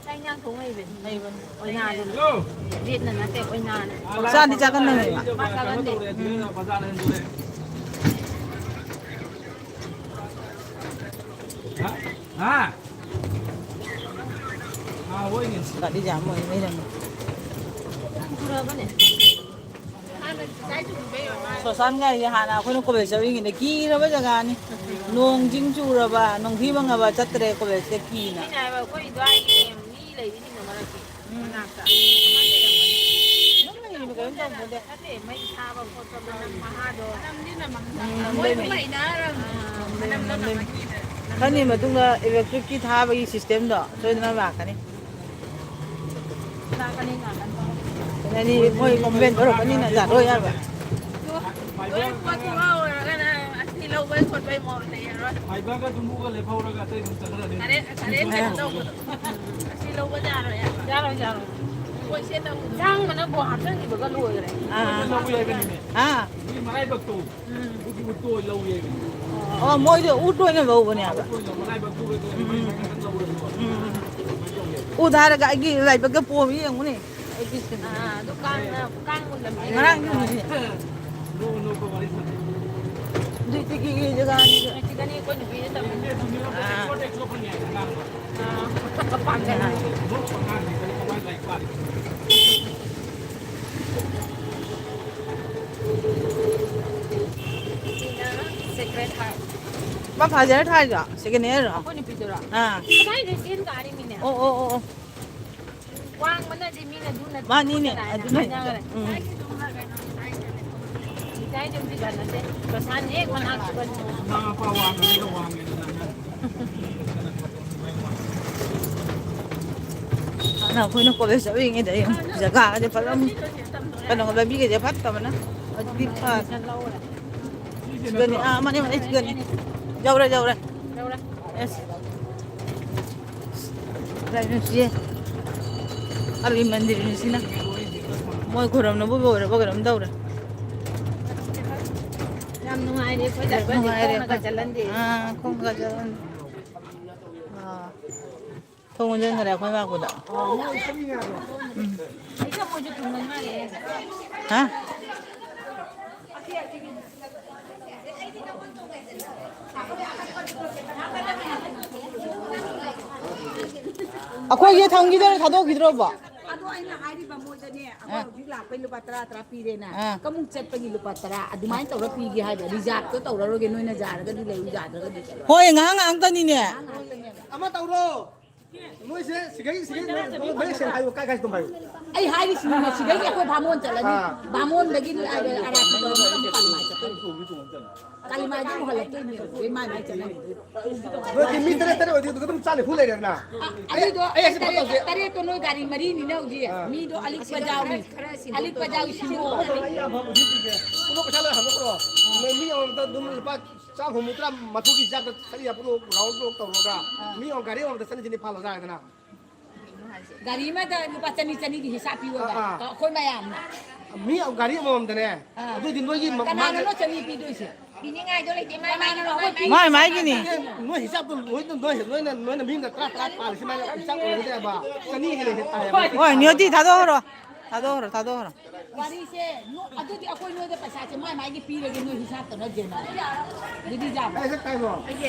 ꯆꯥꯛ ꯏꯟꯖꯥꯡ ꯊꯣꯡ ꯍꯩꯕꯅꯤ꯫ ꯍꯩꯕꯅꯤ꯫ ꯑꯣꯏꯅꯥꯗꯨꯅ꯫ ꯍꯜꯂꯣ꯫ ꯕꯦꯠꯅ ꯅꯠꯇꯦ, ꯑꯣꯏꯅꯥꯅ꯫ ꯆꯥꯗꯤ ꯆꯥꯒꯟꯗꯕꯅꯦꯕ꯫ ꯃꯥ ꯆꯥꯒꯟꯗꯦ꯫ ꯎꯝ꯫ ꯍꯥ? ꯍꯥ? ꯑꯥ, ꯍꯣꯏꯅꯦ꯫ ꯒꯥꯔꯤ ꯖꯥꯝ ꯑꯣꯏ ꯂꯩꯔꯝꯃꯦ꯫ ꯅꯪ ꯄꯨꯔꯛꯑꯕꯅꯦ? ꯁꯣꯁꯥꯟ ꯒꯥꯔꯤꯁꯦ ꯍꯥꯟꯅ ꯑꯩꯈꯣꯏꯅ ꯀꯣꯂꯦꯖ ꯆꯠꯂꯤꯉꯩꯗ ꯀꯤꯔꯕ ꯖꯒꯥꯅꯤ꯫ ꯅꯣꯡ ꯆꯤꯡ ꯆꯨꯔꯕ, ꯅꯣꯡꯊꯤ ꯃꯪꯉꯕ ꯆꯠꯇ꯭ꯔꯦ ꯀꯣꯂꯦꯖꯇ ꯀꯤꯅ꯫ ꯃꯤꯅ ꯍꯥꯏꯕ ꯑꯩꯈꯣꯏ ꯑꯗꯨꯋꯥꯏꯒꯤ ꯃꯤ ꯂꯩꯔꯤꯁꯤꯡꯗꯣ ꯃꯔꯛꯀꯤ ꯎꯝ꯫ ꯃꯅꯥꯛꯇ ꯑꯗꯨꯝ ꯂꯩꯔꯤꯕ ꯀꯔꯤꯝ ꯇꯧꯄꯣꯠꯇꯦ꯫ ꯅꯠꯇꯦ, ꯃꯩ ꯊꯥꯕ ꯈꯣꯠꯄ ꯃꯅꯝ ꯃꯍꯥꯗꯣ꯫ ꯎꯝ, ꯃꯣꯏ ꯅꯝꯗꯣꯏꯅꯦ꯫ ꯑꯗꯨꯝ ꯍꯩꯅꯔꯕꯅꯤ꯫ ꯑꯥ, ꯃꯅꯝ ꯅꯝꯗꯣꯏꯅꯦ꯫ ꯅꯝꯃꯅꯤꯅ꯫ ꯈꯪꯅꯤ ꯃꯇꯨꯡꯗ electricꯀꯤ ꯊꯥꯕꯒꯤ systemꯗꯣ ꯁꯣꯏꯗꯅ ꯂꯥꯛꯀꯅꯤ꯫ ꯂꯥꯛꯀꯅꯤ, ꯂꯥꯛꯀꯅꯤ꯫ ꯑꯗꯨꯗꯤ ꯃꯣꯏ complain ꯇꯧꯔꯛꯀꯅꯤꯅ ꯌꯥꯔꯣꯏ ꯍꯥꯏꯕ꯫ ꯂꯣꯏ ꯄꯣꯠ ꯊꯣꯛꯑ ꯑꯣꯏꯔꯒꯅ ꯑꯁꯤ ꯂꯧꯕꯩ ꯈꯣꯠꯄꯩ ꯃꯑꯣꯡ ꯂꯩꯔꯔꯣꯏ꯫ Fiberꯒ ꯗꯨꯝꯕꯨꯒ ꯂꯦꯞꯍꯧꯔꯒ ꯑꯇꯩ ꯑꯗꯨꯝ ꯆꯠꯈ꯭ꯔꯅꯤ꯫ ꯀꯔꯦꯟ, ꯀꯔꯦꯟ ꯀꯩꯅꯣ ꯇꯧꯕꯗꯣ꯫ ꯑꯁꯤ ꯂꯧꯕ ꯌꯥꯔꯣꯏ ꯍꯥꯏꯕ꯫ ꯌꯥꯔꯣꯏ, ꯌꯥꯔꯣꯏ꯫ ꯃꯣꯏ ꯁꯦꯠ ꯇꯧꯕꯗꯣ꯫ ꯁꯥꯡꯕꯅꯕꯨ ꯍꯥꯞꯆꯤꯟꯈꯤꯕꯒ ꯂꯣꯏꯈ꯭ꯔꯦ꯫ ꯑꯥ꯫ ꯂꯧꯕ ꯌꯥꯏ ꯀꯩꯅꯣꯅꯦ꯫ ꯑꯥ꯫ ꯃꯤ ꯃꯔꯥꯏꯕꯛꯇꯣ꯫ ꯎꯝ꯫ ꯑꯗꯨꯒꯤ ꯎꯠꯇꯣ ꯑꯣꯏ ꯂꯧ ꯌꯥꯏ ꯀꯩꯅꯣ꯫ ꯑꯣ꯫ ꯑꯣ, ꯃꯣꯏꯗꯤ ꯎꯠ ꯑꯣꯏꯅ ꯂꯧꯕꯅꯦꯕ꯫ ꯎꯝ, ꯎꯝ, ꯎꯝ꯫ ꯎꯠ ꯍꯥꯏꯔꯒ ꯑꯩꯒꯤ ꯂꯥꯏꯕꯛꯇ ꯄꯣꯝꯃꯤ ꯌꯦꯡꯉꯨꯅꯦ꯫ ꯑꯩꯒꯤ ꯁꯤꯟ-, ꯑꯥ, ꯑꯗꯨ ꯀꯥꯡꯅ, ꯀꯥꯡ ꯃꯨꯜꯂꯝꯃꯦ꯫ ꯉꯔꯥꯡꯒꯤ ꯃꯨꯜꯂꯦ꯫ ꯑꯗꯨꯏ ꯇꯤꯀꯤꯒꯤ ꯖꯒꯥꯅꯤ꯫ ꯁꯤꯗꯅꯤ ꯑꯩꯈꯣꯏ ꯅꯨꯄꯤꯅ ꯇꯝꯃꯤꯅꯦ꯫ ꯑꯥ꯫ ꯑꯥ꯫ ꯁꯤꯅ Sacred Heart꯫ ꯃꯥ ꯐꯥꯖꯔ ꯊꯥꯏꯗꯣ second hand ꯔꯣ? ꯑꯩꯈꯣꯏ ꯅꯨꯄꯤꯗꯨꯔꯣ? ꯑꯥ꯫ ꯉꯁꯥꯏꯗꯩ ꯆꯦꯟ ꯀꯥꯔꯤꯃꯤꯅꯦ꯫ ꯑꯣ, ꯑꯣ, ꯑꯣ, ꯑꯣ꯫ ꯋꯥꯡꯕꯅꯗꯤ ꯃꯤꯅ ꯑꯗꯨꯅ ꯃꯥꯅꯤꯅꯦ, ꯊꯨꯅ ꯑꯗꯨꯅ ꯍꯥꯏꯅꯈ꯭ꯔꯦ꯫ ꯎꯝ꯫ ꯉꯁꯥꯏꯗꯤ ꯑꯝꯇ ꯐꯅꯗꯦ꯫ ꯄ꯭ꯔꯁꯥꯟ ꯍꯦꯛ ꯃꯅꯥꯛꯇꯨꯒ ꯃꯃꯥ ꯃꯄꯥ ꯋꯥꯡꯉꯒ ꯋꯥꯡꯉꯦꯗꯅ ꯅꯪ꯫ ꯍꯥꯟꯅ ꯑꯩꯈꯣꯏꯅ college ꯆꯠꯂꯤꯉꯩꯗ ꯌꯦꯡꯉꯨ, ꯖꯒꯥꯒꯁꯦ ꯐꯖꯅ, ꯀꯩꯅꯣ, ꯂꯝꯕꯤꯒꯁꯦ ꯐꯠꯇꯕꯅ꯫ ꯍꯧꯖꯤꯛꯇꯤ ꯐꯔꯦ꯫ ꯁꯤꯒꯅꯤ, ꯑꯥ, ꯃꯥꯅꯦ, ꯃꯥꯅꯦ, ꯁꯤꯒꯅꯤ꯫ ꯌꯧꯔꯦ, ꯌꯧꯔꯦ꯫ ꯑꯦꯁ꯫ ꯂꯥꯏ ꯅꯨꯡꯁꯤꯌꯦ꯫ ꯑꯔꯨꯏ ꯃꯟꯗꯤꯔꯅꯤ ꯁꯤꯅ꯫ ꯃꯣꯏ ꯈꯨꯔꯨꯝꯅꯕ ꯂꯣꯏꯔꯕ ꯀꯩꯅꯣꯝ ꯇꯧꯔꯦ꯫ ꯌꯥꯝ ꯅꯨꯡꯉꯥꯏꯔꯦ ꯑꯩꯈꯣꯏ ꯌꯥꯝ ꯅꯨꯡꯉꯥꯏꯔꯦ ꯈꯣꯡꯅꯒ ꯑꯩꯈꯣꯏ꯫ ꯆꯠꯍꯟꯗꯦ꯫ ꯑꯥ, ꯈꯣꯡꯒ ꯆꯠꯍꯟꯗꯦ꯫ ꯑꯥ꯫ ꯊꯣꯡ ꯂꯣꯟꯖꯟꯈꯔꯦ ꯑꯩꯈꯣꯏ ꯂꯥꯛꯄꯗ꯫ ꯎꯝ꯫ ꯍꯥ? ꯑꯩꯈꯣꯏꯒꯤ ꯊꯝꯈꯤꯗꯣꯏꯔꯣ, ꯊꯥꯗꯣꯛꯈꯤꯗ꯭ꯔꯣꯕꯣ? ꯑꯗꯣ ꯑꯩꯅ ꯍꯥꯏꯔꯤꯕ ꯃꯣꯏꯗꯅꯦ, ꯑꯩꯈꯣꯏ ꯑ꯫ ꯍꯧꯖꯤꯛ ꯂꯥꯛꯄꯩ ꯂꯨꯄꯥ ꯇꯔꯥ ꯇꯔꯥ ꯄꯤꯔꯦꯅ, ꯑ꯫ ꯀꯃꯨꯛ ꯆꯠꯄꯒꯤ ꯂꯨꯄꯥ ꯇꯔꯥ ꯑꯗꯨꯃꯥꯏꯅ ꯇꯧꯔ ꯄꯤꯒꯦ ꯍꯥꯏꯕ, reserve ꯇꯣ ꯇꯧꯔꯔꯣꯏꯒꯦ, ꯅꯣꯏꯅ ꯌꯥꯔꯒꯗꯤ ꯂꯩꯌꯨ, ꯌꯥꯗ꯭ꯔꯒꯗꯤ ꯆꯠꯂꯣ꯫ ꯍꯣꯏ, ꯉꯥꯏꯍꯥꯛ ꯉꯥꯏꯍꯥꯛꯇꯅꯤꯅꯦ꯫ ꯉꯥꯏꯍꯥꯛ ꯉꯥꯏꯍꯥꯛꯇꯅꯦꯕ꯫ ꯑꯃ ꯇꯧꯔꯣ꯫ ꯅꯣꯏꯁꯦ ꯁꯤꯒꯩ, ꯁꯤꯒꯩ, ꯃꯌꯦꯛ ꯁꯦꯡꯅ ꯍꯥꯏꯌꯨ, ꯀꯥꯏ ꯀꯥꯏ ꯆꯠꯇꯣꯏꯅꯣ ꯍꯥꯏꯌꯨ꯫ ꯑꯩ ꯍꯥꯏꯔꯤꯁꯤꯅꯤꯅꯦ, ꯁꯤꯗꯩꯗꯤ ꯑꯩꯈꯣꯏ ꯕꯥꯃꯣꯟ ꯆꯠꯂꯅꯤ꯫ ꯑꯥ꯫ ꯕꯥꯃꯣꯟꯗꯒꯤ ꯑꯥꯔꯥꯇꯤ ꯇꯧꯔꯒ ꯑꯃꯨꯛ ꯀꯥꯂꯤꯃꯥꯏ ꯆꯠꯇꯣꯏꯅꯤ꯫ ꯀꯥꯂꯤꯃꯥꯏꯗ ꯑꯃꯨꯛ ꯍꯜꯂꯛꯇꯣꯏꯅꯦ, ꯑꯗꯨꯗꯩ ꯃꯥꯏ ꯃꯥꯏ ꯆꯠꯅꯈꯤꯗꯣꯏꯅꯤ꯫ ꯅꯣꯏꯗꯤ ꯃꯤ ꯇꯔꯦꯠ ꯇꯔꯦꯠ ꯑꯣꯏꯗꯤ ꯑꯗꯨꯝ ꯆꯥ ꯅꯤꯐꯨ ꯂꯩꯔꯦꯗꯅ꯫ ꯑ-, ꯑꯩ, ꯑꯗꯨꯗꯣ ꯑꯩ ꯑꯩ ꯑꯁꯤ ꯇꯔꯦꯠ, ꯇꯧꯁꯦ꯫ ꯇꯔꯦꯠꯇꯣ ꯅꯣꯏ ꯒꯥꯔꯤ ꯃꯔꯤꯅꯤꯅ ꯍꯧꯖꯤꯛ꯫ ꯑꯥ꯫ ꯃꯤꯗꯣ ꯑꯂꯤꯛꯄ ꯌꯥꯎꯏ꯫ ꯑꯂꯤꯛꯄ ꯌꯥꯎꯏ, ꯁꯤꯟꯗꯣꯛꯑꯣ꯫ ꯑꯩ ꯌꯥꯝ ꯐꯕ ꯋꯥꯔꯤ ꯂꯤꯕꯤꯒꯦ꯫ ꯄꯨꯂꯞ ꯄꯩꯁꯥ ꯂꯣꯏ ꯍꯟꯗꯣꯛꯈ꯭ꯔꯣ꯫ ꯅꯣꯏ ꯃꯤ ꯑꯃꯃꯝꯗ ꯑꯗꯨꯝ ꯂꯨꯄꯥ ꯆꯥꯝ ꯍꯨꯝꯐꯨ ꯇꯔꯥ ꯃꯔꯤꯐꯨꯒꯤ ꯍꯤꯁꯥꯞꯇ ꯆꯠꯂꯤ ꯌꯥ ꯄꯨꯂꯞ round trip ꯇꯧꯔꯒ ꯑꯥ꯫ ꯃꯤ ꯑꯃ ꯒꯥꯔꯤ ꯑꯃꯃꯝꯗ ꯆꯠꯂꯤꯁꯤꯅꯦ ꯏꯝꯐꯥꯜ ꯕꯖꯥꯔꯗꯅ꯫ ꯒꯥꯔꯤ ꯑꯃꯗ ꯂꯨꯄꯥ ꯆꯅꯤ, ꯆꯅꯤꯒꯤ ꯍꯤꯁꯥꯞ ꯄꯤꯌꯣꯕ꯫ ꯑꯥ, ꯑꯥ꯫ ꯑꯩꯈꯣꯏ ꯃꯌꯥꯝꯅ꯫ ꯃꯤ ꯒꯥꯔꯤ ꯑꯃꯃꯝꯗꯅꯦ꯫ ꯑꯥ꯫ ꯑꯗꯨꯏꯗꯤ ꯅꯣꯏꯒꯤ ꯃ-, ꯀꯅꯥꯅꯅꯣ ꯃꯥꯒꯤ ꯆꯅꯤ ꯄꯤꯗꯣꯏꯁꯦ? ꯄꯤꯅꯤꯡꯉꯥꯏꯗꯣ ꯂꯩꯇꯦ, ꯃꯥꯏ ꯃꯥꯏꯒꯤꯅꯣ, ꯃꯥꯏ ꯃꯥꯏꯒꯤꯅꯣ꯫ ꯃꯥꯏ ꯃꯥꯏꯒꯤꯅꯤ꯫ ꯅꯣꯏ ꯍꯤꯁꯥꯞꯇꯣ ꯂꯣꯏꯅ, ꯅꯣꯏ, ꯅꯣꯏꯅ, ꯅꯣꯏꯅ ꯃꯤ ꯑꯃꯗ ꯇꯔꯥ, ꯇꯔꯥ ꯄꯥꯜꯂꯤꯁꯤ ꯃꯥꯏꯅ ꯍꯤꯁꯥꯞ ꯑꯣꯏꯔꯒꯗꯤ ꯍꯥꯏꯕ꯫ ꯆꯅꯤ ꯍꯦꯟꯅ ꯍꯦꯟ ꯇꯥꯏ ꯍꯥꯏꯕ꯫ ꯍꯣꯏ, ꯅꯤꯌꯣꯇꯤ ꯊꯥꯗꯣꯛꯈ꯭ꯔꯣ꯫ ꯊꯥꯗꯣꯛꯈ꯭ꯔꯣ, ꯊꯥꯗꯣꯛꯈ꯭ꯔꯣ꯫ ꯋꯥꯔꯤꯁꯦ, ꯅꯣ-, ꯑꯗꯨꯗꯤ ꯑꯩꯈꯣꯏ ꯅꯣꯏꯗ ꯄꯩꯁꯥꯁꯦ ꯃꯥꯏ ꯃꯥꯏꯒꯤ ꯄꯤꯔꯒꯦ, ꯅꯣꯏ ꯍꯤꯁꯥꯞ ꯇꯧꯅ ꯌꯦꯟꯅꯔꯣ꯫ ꯑꯗꯨꯗꯤ ꯌꯥꯕ꯭ꯔꯣ? ꯀꯥꯏ ꯆꯠꯇꯥꯏꯅꯣ?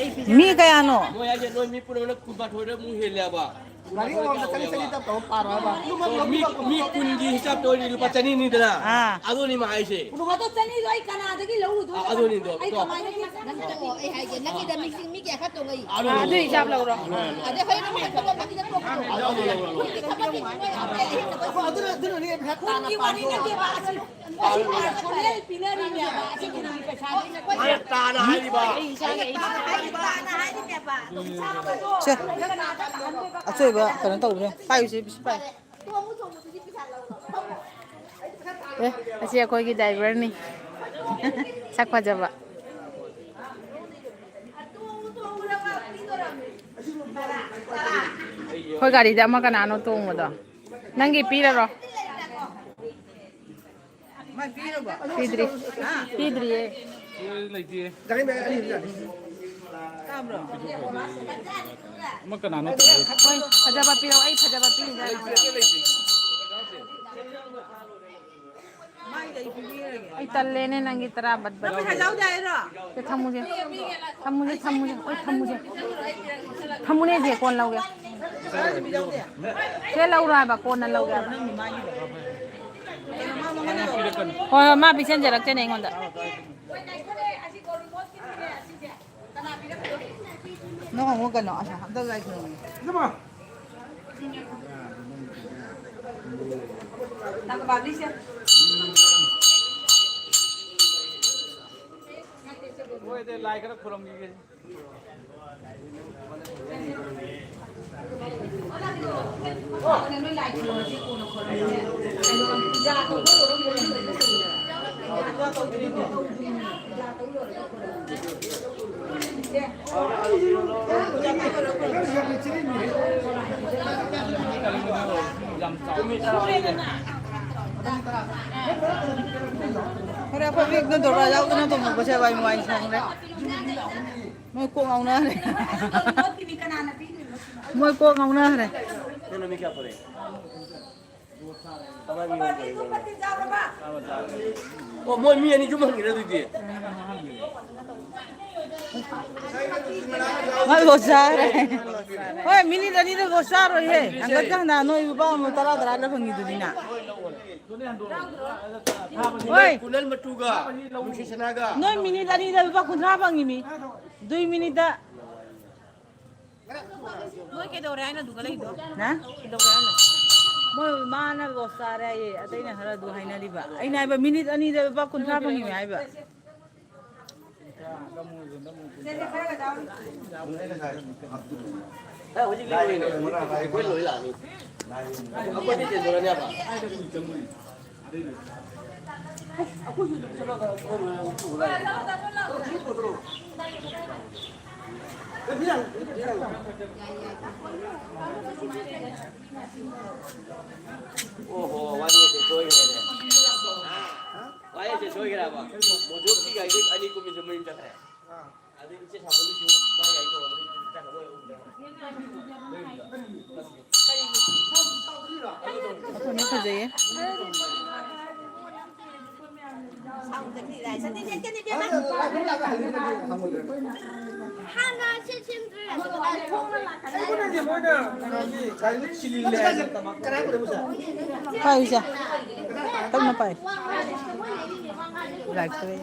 ꯃꯤ ꯀꯌꯥꯅꯣ? ꯃꯣꯏ ꯍꯥꯏꯁꯦ ꯅꯣꯏ ꯃꯤ ꯄꯨꯟꯅ ꯀꯨꯟꯃꯥꯊꯣꯏꯔ ꯑꯃꯨꯛ ꯍꯦꯜꯂꯦꯕ꯫ ꯒꯥꯔꯤ ꯑꯃꯃꯝꯗ ꯆꯅꯤ ꯆꯅꯤ ꯇꯞ ꯇꯧꯔ ꯄꯥꯔꯣ ꯍꯥꯏꯕ꯫ ꯃꯤ, ꯃꯤ ꯀꯨꯟꯒꯤ ꯍꯤꯁꯥꯞꯇ ꯑꯣꯏꯔꯗꯤ ꯂꯨꯄꯥ ꯆꯅꯤꯅꯤꯗꯅ꯫ ꯑꯥ꯫ ꯑꯗꯨꯅꯤ ꯃꯥ ꯍꯥꯏꯁꯦ꯫ ꯄꯨꯟꯅ ꯑꯗꯣ ꯆꯅꯤꯗꯣ ꯑꯩ ꯀꯅꯥꯗꯒꯤ ꯂꯧꯔꯨꯗꯣꯏꯅꯣ? ꯑ-, ꯑꯗꯨꯅꯤꯗꯣ꯫ ꯑꯩ ꯀꯃꯥꯏꯅ ꯅꯪ ꯇꯣꯛꯑꯣ, ꯑꯩ ꯍꯥꯏꯒꯦ, ꯅꯪꯒꯤꯗ ꯃꯤ, ꯃꯤ ꯀꯌꯥ ꯈꯔ ꯇꯣꯡꯉꯛꯏ? ꯑꯗꯨ ꯑꯗꯨ ꯍꯤꯁꯥꯕ ꯂꯧꯔꯣ꯫ ꯑꯗꯩ ꯍꯣꯔꯦꯟ ꯑꯃꯨꯛ ꯍꯦꯛ ꯊꯕꯛ ꯃꯤꯗ ꯇꯣꯛꯈ꯭ꯔꯣ꯫ ꯑꯗꯨ ꯂꯧꯔꯣ, ꯂꯧꯔꯣ, ꯂꯧꯔꯣ꯫ ꯊꯕꯛꯀꯤ ꯊꯕꯛ ꯑꯗꯨꯅ, ꯑꯗꯨꯅꯅꯦ ꯄꯩꯁꯥ ꯇꯥꯅ ꯄꯥꯝꯃꯤꯗꯣ꯫ ꯀꯨꯟꯒꯤ ꯋꯥꯔꯤ ꯅꯠꯇꯦꯕ, ꯑꯁꯤ ꯄꯥꯔꯁꯣꯅꯦꯜ ꯄꯤꯅꯔꯤꯅꯦꯕ, ꯑꯁꯤꯒꯤ ꯄꯩꯁꯥꯁꯦ꯫ ꯃꯥꯅ ꯇꯥꯅ ꯍꯥꯏꯔꯤꯕ꯫ ꯁꯦ, ꯑꯆꯣꯏꯕ ꯀꯩꯅꯣ ꯇꯧꯕꯅꯦ꯫ ꯄꯥꯏꯌꯨꯁꯦ, ꯕꯤꯁꯨ ꯄꯥꯏ꯫ ꯑꯦ, ꯑꯁꯤ ꯑꯩꯈꯣꯏꯒꯤ ꯗ꯭ꯔꯥꯏꯚꯔꯅꯤ꯫ ꯁꯛ ꯐꯖꯕ꯫ ꯑꯩꯈꯣꯏ ꯒꯥꯔꯤꯗ ꯑꯃ ꯀꯅꯥꯅꯣ ꯇꯣꯡꯕꯗꯣ? ꯅꯪꯒꯤ ꯄꯤꯔꯔꯣ? ꯄꯤꯗ꯭ꯔꯤ꯫ ꯄꯤꯗ꯭ꯔꯤꯌꯦ꯫ ꯂꯩꯇꯦ꯫ ꯑꯃ ꯀꯅꯥꯅꯣ? ꯍꯣꯏ, ꯐꯖꯕ ꯄꯤꯔꯛꯑꯣ, ꯑꯩ ꯐꯖꯕ ꯄꯤꯔꯤꯗ꯫ ꯑꯩ ꯇꯜꯂꯦꯅꯦ ꯅꯪꯒꯤ ꯇꯔꯥ ꯕꯠ ꯕꯠ꯫ ꯅꯪ ꯄꯩꯁꯥ ꯌꯥꯎꯗꯦ ꯍꯥꯏꯔꯣ? ꯁꯦ, ꯊꯝꯃꯨꯁꯦ꯫ ꯊꯝꯃꯨꯁꯦ, ꯊꯝꯃꯨꯁꯦ꯫ ꯍꯣꯏ, ꯊꯝꯃꯨꯁꯦ꯫ ꯊꯝꯃꯨꯅꯦ, ꯁꯦ, ꯀꯣꯟ ꯂꯧꯒꯦ꯫ ꯁꯦ, ꯂꯧꯔꯣ ꯍꯥꯏꯕ, ꯀꯣꯟꯅ ꯂꯧꯒꯦ ꯍꯥꯏꯕ꯫ ꯍꯣꯏ, ꯍꯣꯏ, ꯃꯥ ꯄꯤꯁꯟꯖꯔꯛꯆꯅꯤ ꯑꯩꯉꯣꯟꯗ꯫ ꯅꯪ ꯑꯃꯨꯛ ꯀꯩꯅꯣ, ꯑꯁ, ꯍꯟꯗꯛ ꯂꯥꯏ ꯈꯨꯔꯨꯝꯃꯤ꯫ ꯍꯣꯏ, ꯑꯗꯨ ꯂꯥꯏ ꯈꯔ ꯈꯨꯔꯨꯝꯈꯤꯒꯦ꯫ ꯐꯔꯦ, ꯑꯩꯈꯣꯏ ꯃꯤ ꯗꯣꯔꯥ ꯌꯥꯎꯗꯅ ꯇꯣꯡꯉꯛꯄꯁꯦ ꯚꯥꯏ, ꯃꯣꯕꯥꯏꯜ ꯁꯪꯈ꯭ꯔꯦ꯫ ꯃꯣꯏ ꯀꯣꯛ ꯉꯥꯎꯅꯈ꯭ꯔꯦ꯫ ꯃꯣꯏ ꯀꯣꯛ ꯉꯥꯎꯅꯈ꯭ꯔꯦ꯫ ꯅꯪꯅ ꯃꯤ ꯀꯌꯥ ꯄꯨꯔꯛꯑꯦ? ꯀꯃꯥꯏ ꯃꯤ ꯑꯍꯨꯝ ꯄꯨꯔꯛꯏꯅꯣ? ꯑꯣ, ꯃꯣꯏ ꯃꯤ ꯑꯅꯤ ꯌꯨꯝ ꯍꯟꯈ꯭ꯔꯦ ꯑꯗꯨꯗꯤ꯫ ꯃꯥ ꯂꯣ ꯆꯥꯔꯦ꯫ ꯍꯣꯏ, ꯃꯤꯅꯤꯠ ꯑꯅꯤꯗ ꯂꯣ ꯆꯥꯔꯣꯏꯍꯦ꯫ ꯍꯪꯒꯠꯀ ꯍꯟꯗ ꯅꯣꯏ ꯂꯨꯄꯥ ꯑꯃ ꯇꯔꯥ ꯇꯔꯥꯗ ꯐꯪꯉꯤꯗꯨꯅꯤꯅ꯫ ꯍꯣꯏ꯫ ꯀꯨꯅꯜ ꯃꯇꯨꯒ ꯅꯨꯡꯁꯤ ꯁꯅꯥꯒ꯫ ꯅꯣꯏ ꯃꯤꯅꯤꯠ ꯑꯅꯤꯗ ꯂꯨꯄꯥ ꯀꯨꯟꯊ꯭ꯔꯥ ꯐꯪꯉꯤꯃꯤ꯫ ꯗꯨꯏ ꯃꯤꯅꯤꯠꯇ꯫ ꯃꯣꯏ ꯀꯩꯗꯧꯔꯦ ꯍꯥꯏꯅꯣ ꯑꯗꯨꯒ ꯂꯩꯗꯣ? ꯍꯥ? ꯀꯩꯗꯧꯔꯦ ꯍꯥꯏꯅꯣ? ꯃꯣꯏ ꯃꯥꯅ ꯂꯣꯁ ꯆꯥꯔꯦ ꯍꯥꯏꯌꯦ, ꯑꯇꯩꯅ ꯈꯔ ꯑꯗꯨ ꯍꯥꯏꯅꯔꯤꯕ꯫ ꯑꯩꯅ ꯍꯥꯏꯕ ꯃꯤꯅꯤꯠ ꯑꯅꯤꯗ ꯂꯨꯄꯥ ꯀꯨꯟꯊ꯭ꯔꯥ ꯐꯪꯉꯤꯃꯤ ꯍꯥꯏꯕ꯫ ꯑꯦ, ꯍꯧꯖꯤꯛ ꯂꯣꯏꯔꯦ꯫ ꯑꯩꯈꯣꯏ ꯂꯣꯏ ꯂꯥꯛꯑꯅꯤ꯫ ꯑꯩꯈꯣꯏꯗꯤ ꯆꯦꯟꯊꯣꯔꯛꯑꯅꯤ ꯍꯥꯏꯕ꯫ ꯑꯣ ꯍꯣ, ꯋꯥꯔꯤꯁꯦ ꯁꯣꯏꯈ꯭ꯔꯦꯅꯦ꯫ ꯋꯥꯔꯤꯁꯦ ꯁꯣꯏꯈ꯭ꯔꯦꯕ꯫ ꯃꯣꯖꯣꯛꯀꯤ ꯒꯥꯔꯤꯗꯤ ꯑꯅꯤ ꯀꯨꯝꯃꯤꯁꯦ ꯃꯌꯨꯝ ꯆꯠꯈ꯭ꯔꯦ꯫ ꯑꯗꯨ ꯏꯆꯦ ꯁꯥꯃꯨꯗꯨꯁꯨ ꯃꯥ ꯒꯥꯔꯤ ꯇꯣꯡꯉꯒ ꯃꯌꯨꯝ ꯆꯠꯈ꯭ꯔꯦ, ꯃꯣꯏ ꯑꯍꯨꯝ ꯆꯠꯈ꯭ꯔꯦ꯫ ꯃꯐꯝꯗꯤ ꯐꯖꯩꯌꯦ꯫ ꯍꯥꯟꯅ ꯁꯤ ꯁꯦꯝꯗ꯭ꯔꯤ꯫ ꯄꯥꯏꯌꯨꯁꯦ꯫ ꯇꯞꯅ ꯄꯥꯏꯌꯨ꯫ ꯂꯥꯏꯛꯇ ꯂꯩ꯫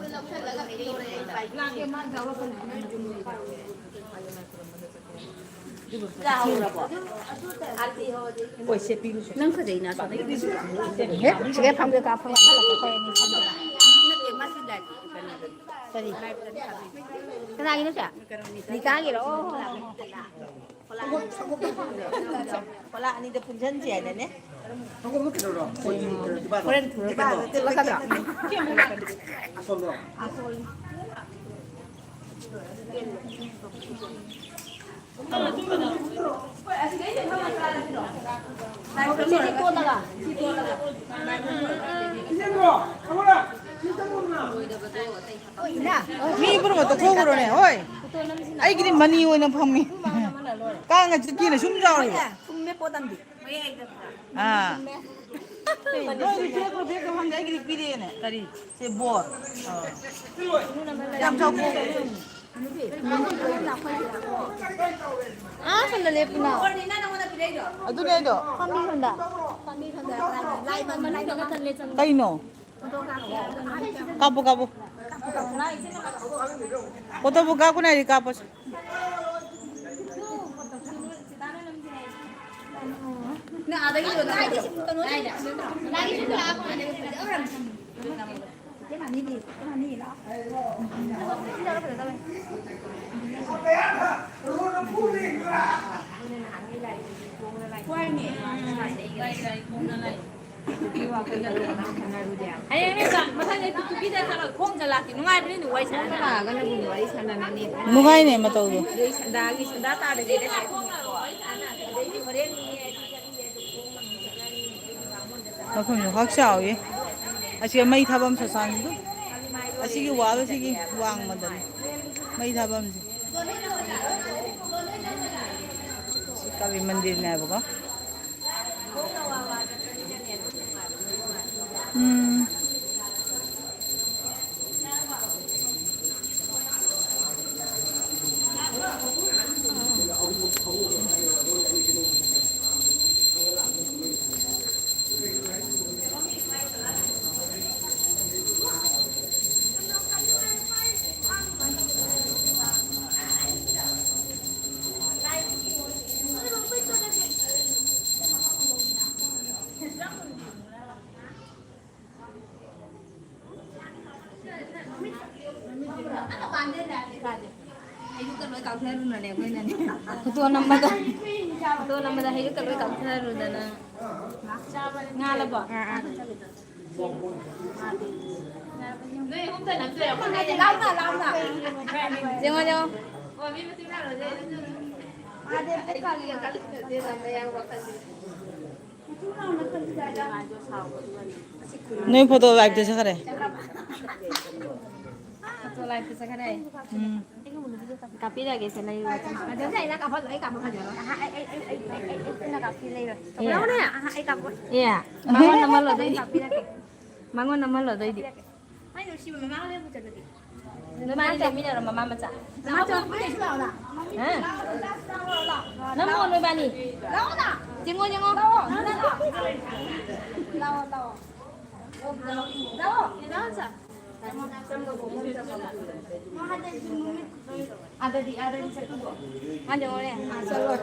ꯆꯥꯍꯧꯔꯕꯣ? ꯑꯥꯔꯇꯤ ꯍꯧꯔꯗꯤ꯫ ꯍꯣꯏ, ꯁꯦ ꯄꯤꯔꯨꯁꯦ꯫ ꯅꯪ ꯐꯖꯩꯅ ꯑꯁꯣꯝꯗꯒꯤ ꯄꯤꯔꯨꯁꯦ꯫ ꯍꯦ, ꯁꯤꯒꯦ ꯐꯝꯒꯦ ꯀꯥ ꯐꯝ ꯀꯥꯈꯠꯂꯛꯀꯦ, ꯑꯩꯈꯣꯏ ꯑꯅꯤ ꯐꯝꯒꯦ꯫ ꯅꯠꯇꯦ, ꯃꯁꯤ ꯂꯥꯏꯛ ꯀꯩꯅꯣꯗꯅꯤ꯫ ꯀꯔꯤ? ꯂꯥꯏꯛꯇꯅꯤ ꯊꯥꯕꯤꯕ꯫ ꯀꯅꯥꯒꯤꯅꯣ ꯁꯦ? ꯅꯤꯀꯥꯒꯤꯔꯣ? ꯑꯣ, ꯑꯣ, ꯑꯣ꯫ ꯄꯣꯂꯥ ꯑꯅꯤꯗ ꯄꯨꯟꯁꯟꯁꯦ ꯍꯥꯏꯅꯅꯦ꯫ ꯍꯣꯔꯦꯟ ꯄꯨꯔꯒ ꯀꯩꯅꯣ ꯆꯠꯂꯛꯀꯗ꯭ꯔꯣ? ꯑꯁꯣꯝꯗꯔꯣ? ꯃꯤ ꯄꯨꯝꯅꯃꯛꯇ ꯊꯣꯛꯈ꯭ꯔꯣꯅꯦ꯫ ꯍꯣꯏ, ꯑꯩꯒꯤꯗꯤ ꯃꯅꯤ ꯑꯣꯏꯅ ꯐꯝꯃꯤ꯫ ꯀꯥꯡꯅ ꯆꯤꯛꯀꯤꯅ ꯁꯨꯝ ꯆꯥꯎꯔꯤ꯫ ꯑꯥ꯫ ꯅꯣꯏꯗꯤ ꯄꯤꯔꯛꯄ꯭ꯔꯥ ꯄꯤꯔꯛꯇꯕ꯭ꯔꯥ ꯈꯪꯗꯦ, ꯑꯩꯒꯤꯗꯤ ꯄꯤꯔꯛꯑꯦꯅꯦ꯫ ꯀꯔꯤ? ꯁꯦ ꯕꯣꯔ꯫ ꯑꯥ꯫ ꯌꯥꯝ ꯆꯥꯎꯊꯣꯛ꯫ ꯑꯥ, ꯁꯣꯝꯗ ꯂꯦꯞꯄꯨꯅ꯫ ꯑꯗꯨꯅꯦ ꯑꯩꯗꯣ꯫ ꯄꯥꯝꯕꯤ ꯁꯣꯝꯗ꯫ ꯀꯩꯅꯣ? ꯀꯥꯞꯄꯨ, ꯀꯥꯞꯄꯨ꯫ ꯐꯣꯇꯣꯕꯨ ꯀꯥꯞꯀꯅꯤ ꯍꯥꯏꯗꯤ ꯀꯥꯞꯄꯁꯤ꯫ ꯍꯌꯦꯡꯅꯦ ꯃꯊꯪꯗ ꯇꯨꯄꯤꯗ ꯆꯠꯂꯒ ꯈꯣꯡ ꯆꯠꯂꯛꯀꯦ꯫ ꯅꯨꯡꯉꯥꯏꯕꯅꯤ ꯅꯨꯡ ꯋꯥꯔꯤ ꯁꯥꯟꯅꯕ꯫ ꯂꯥꯛꯑꯒꯅ ꯅꯨꯡ ꯋꯥꯔꯤ ꯁꯥꯟꯅꯔꯅꯤ꯫ ꯅꯨꯡꯉꯥꯏꯅꯦ ꯃꯇꯧꯗꯣ꯫ ꯑꯗꯩ ꯁꯟꯗꯥꯒꯤ ꯁꯟꯗꯥ ꯇꯥꯗꯕꯤꯗ ꯁꯤ ꯈꯣꯡ ꯂꯥꯛꯑꯣ ꯋꯥꯔꯤ ꯁꯥꯟꯅ꯫ ꯑꯗꯩꯗꯤ ꯍꯣꯔꯦꯟ ꯃꯐꯝꯁꯨ ꯈꯛ ꯆꯥꯎꯏ꯫ ꯑꯁꯤꯒ ꯃꯩ ꯊꯥꯐꯝ ꯁꯣꯁꯥꯟꯗꯨ꯫ ꯑꯁꯤꯒꯤ ꯋꯥꯜ ꯑꯁꯤꯒꯤ ꯋꯥꯡꯃꯗꯅꯤ ꯃꯩ ꯊꯥꯐꯝꯁꯦ꯫ ꯁꯤ ꯀꯥꯂꯤ ꯃꯟꯗꯤꯔꯅꯦ ꯍꯥꯏꯕꯀꯣ꯫ ꯎꯝ꯫ ꯍꯩꯔꯨꯛꯀ ꯂꯣꯏ ꯀꯥꯎꯊꯔꯨꯅꯅꯦ ꯑꯩꯈꯣꯏꯅꯅꯦ꯫ ꯐꯣꯇꯣ ꯅꯝꯕꯗ, ꯐꯣꯇꯣ ꯅꯝꯕꯗ ꯍꯩꯔꯨꯛꯀ ꯂꯣꯏ ꯀꯥꯎꯊꯔꯨꯗꯅ꯫ ꯉꯥꯜꯂꯕꯣ? ꯑꯥ, ꯑꯥ꯫ ꯅꯣꯏ ꯑꯍꯨꯝꯇ ꯅꯝꯗꯣꯏꯔꯣ? ꯂꯥꯎꯅ, ꯂꯥꯎꯅ꯫ ꯌꯦꯡꯉꯣ, ꯌꯦꯡꯉꯣ꯫ ꯑꯣ, ꯃꯤ ꯃꯁꯤꯡ ꯂꯥꯛꯂꯣꯏꯗꯣꯏ ꯅꯠꯇ꯭ꯔꯣ? ꯅꯣꯏ ꯐꯣꯇꯣ ꯂꯥꯏꯞꯇ ꯆꯠꯈ꯭ꯔꯦ꯫ ꯐꯣꯇꯣ ꯂꯥꯏꯞꯇ ꯆꯠꯈ꯭ꯔꯦ꯫ ꯎꯝ꯫ ꯀꯥꯞꯄꯤꯔꯒꯦꯁꯦ, ꯂꯩꯔꯣ꯫ ꯑꯗꯨꯝ ꯂꯩꯅ ꯀꯥꯞꯍꯜꯂꯣ, ꯑꯩ ꯀꯥꯞꯄ ꯐꯖꯔꯣꯏ꯫ ꯑꯍꯥ, ꯑꯩ, ꯑꯩ, ꯑꯩ, ꯑꯩ, ꯑꯩ, ꯑꯩ, ꯑꯩ ꯄꯨꯟꯅ ꯀꯥꯞꯄꯤ ꯂꯩꯔꯣ꯫ ꯑꯦ꯫ ꯂꯧꯅꯦ꯫ ꯑꯍꯥ, ꯑꯩ ꯀꯥꯞꯄꯣꯏ꯫ ꯑꯦ꯫ ꯃꯉꯣꯟꯗ ꯅꯝꯍꯜꯂꯣ ꯑꯗꯨꯏꯗꯤ꯫ ꯀꯥꯞꯄꯤꯔꯒꯦ꯫ ꯃꯉꯣꯟꯗ ꯅꯝꯍꯜꯂꯣ ꯑꯗꯨꯏꯗꯤ꯫ ꯀꯥꯞꯄꯤꯔꯒꯦ꯫ ꯃꯥꯏ ꯅꯨꯡꯁꯤꯕ ꯃꯃꯥ ꯍꯣꯏ ꯑꯃꯨꯛ ꯆꯠꯂꯗꯤ꯫ ꯅꯕꯥꯅꯤ ꯂꯩꯃꯤꯟꯅꯔꯣ, ꯃꯃꯥ ꯃꯆꯥ꯫ ꯃꯃꯥ ꯆꯠꯂꯣ, ꯑꯩꯈꯣꯏ ꯂꯩꯁꯨ ꯂꯥꯛꯑꯣ ꯂꯥꯛꯑꯣ꯫ ꯍꯥ? ꯂꯥꯛꯑꯣ, ꯂꯥꯛꯑꯣ꯫ ꯅꯝꯃꯣ ꯅꯣꯏꯕꯥꯅꯤ꯫ ꯂꯥꯛꯑꯣ ꯅ꯫ ꯌꯦꯡꯉꯣ, ꯌꯦꯡꯉꯣ꯫ ꯂꯥꯛꯑꯣ ꯅ꯫ ꯂꯥꯛꯑꯣ, ꯂꯥꯛꯑꯣ꯫ ꯂꯥꯛꯑꯣ, ꯂꯥꯛꯑꯣ꯫ ꯑꯗꯗꯤ, ꯑꯗꯗꯤ ꯆꯠꯇꯨꯕꯣ? ꯃꯥ ꯌꯦꯡꯉꯣꯅꯦ꯫ ꯑꯥ, ꯆꯠꯂꯣ꯫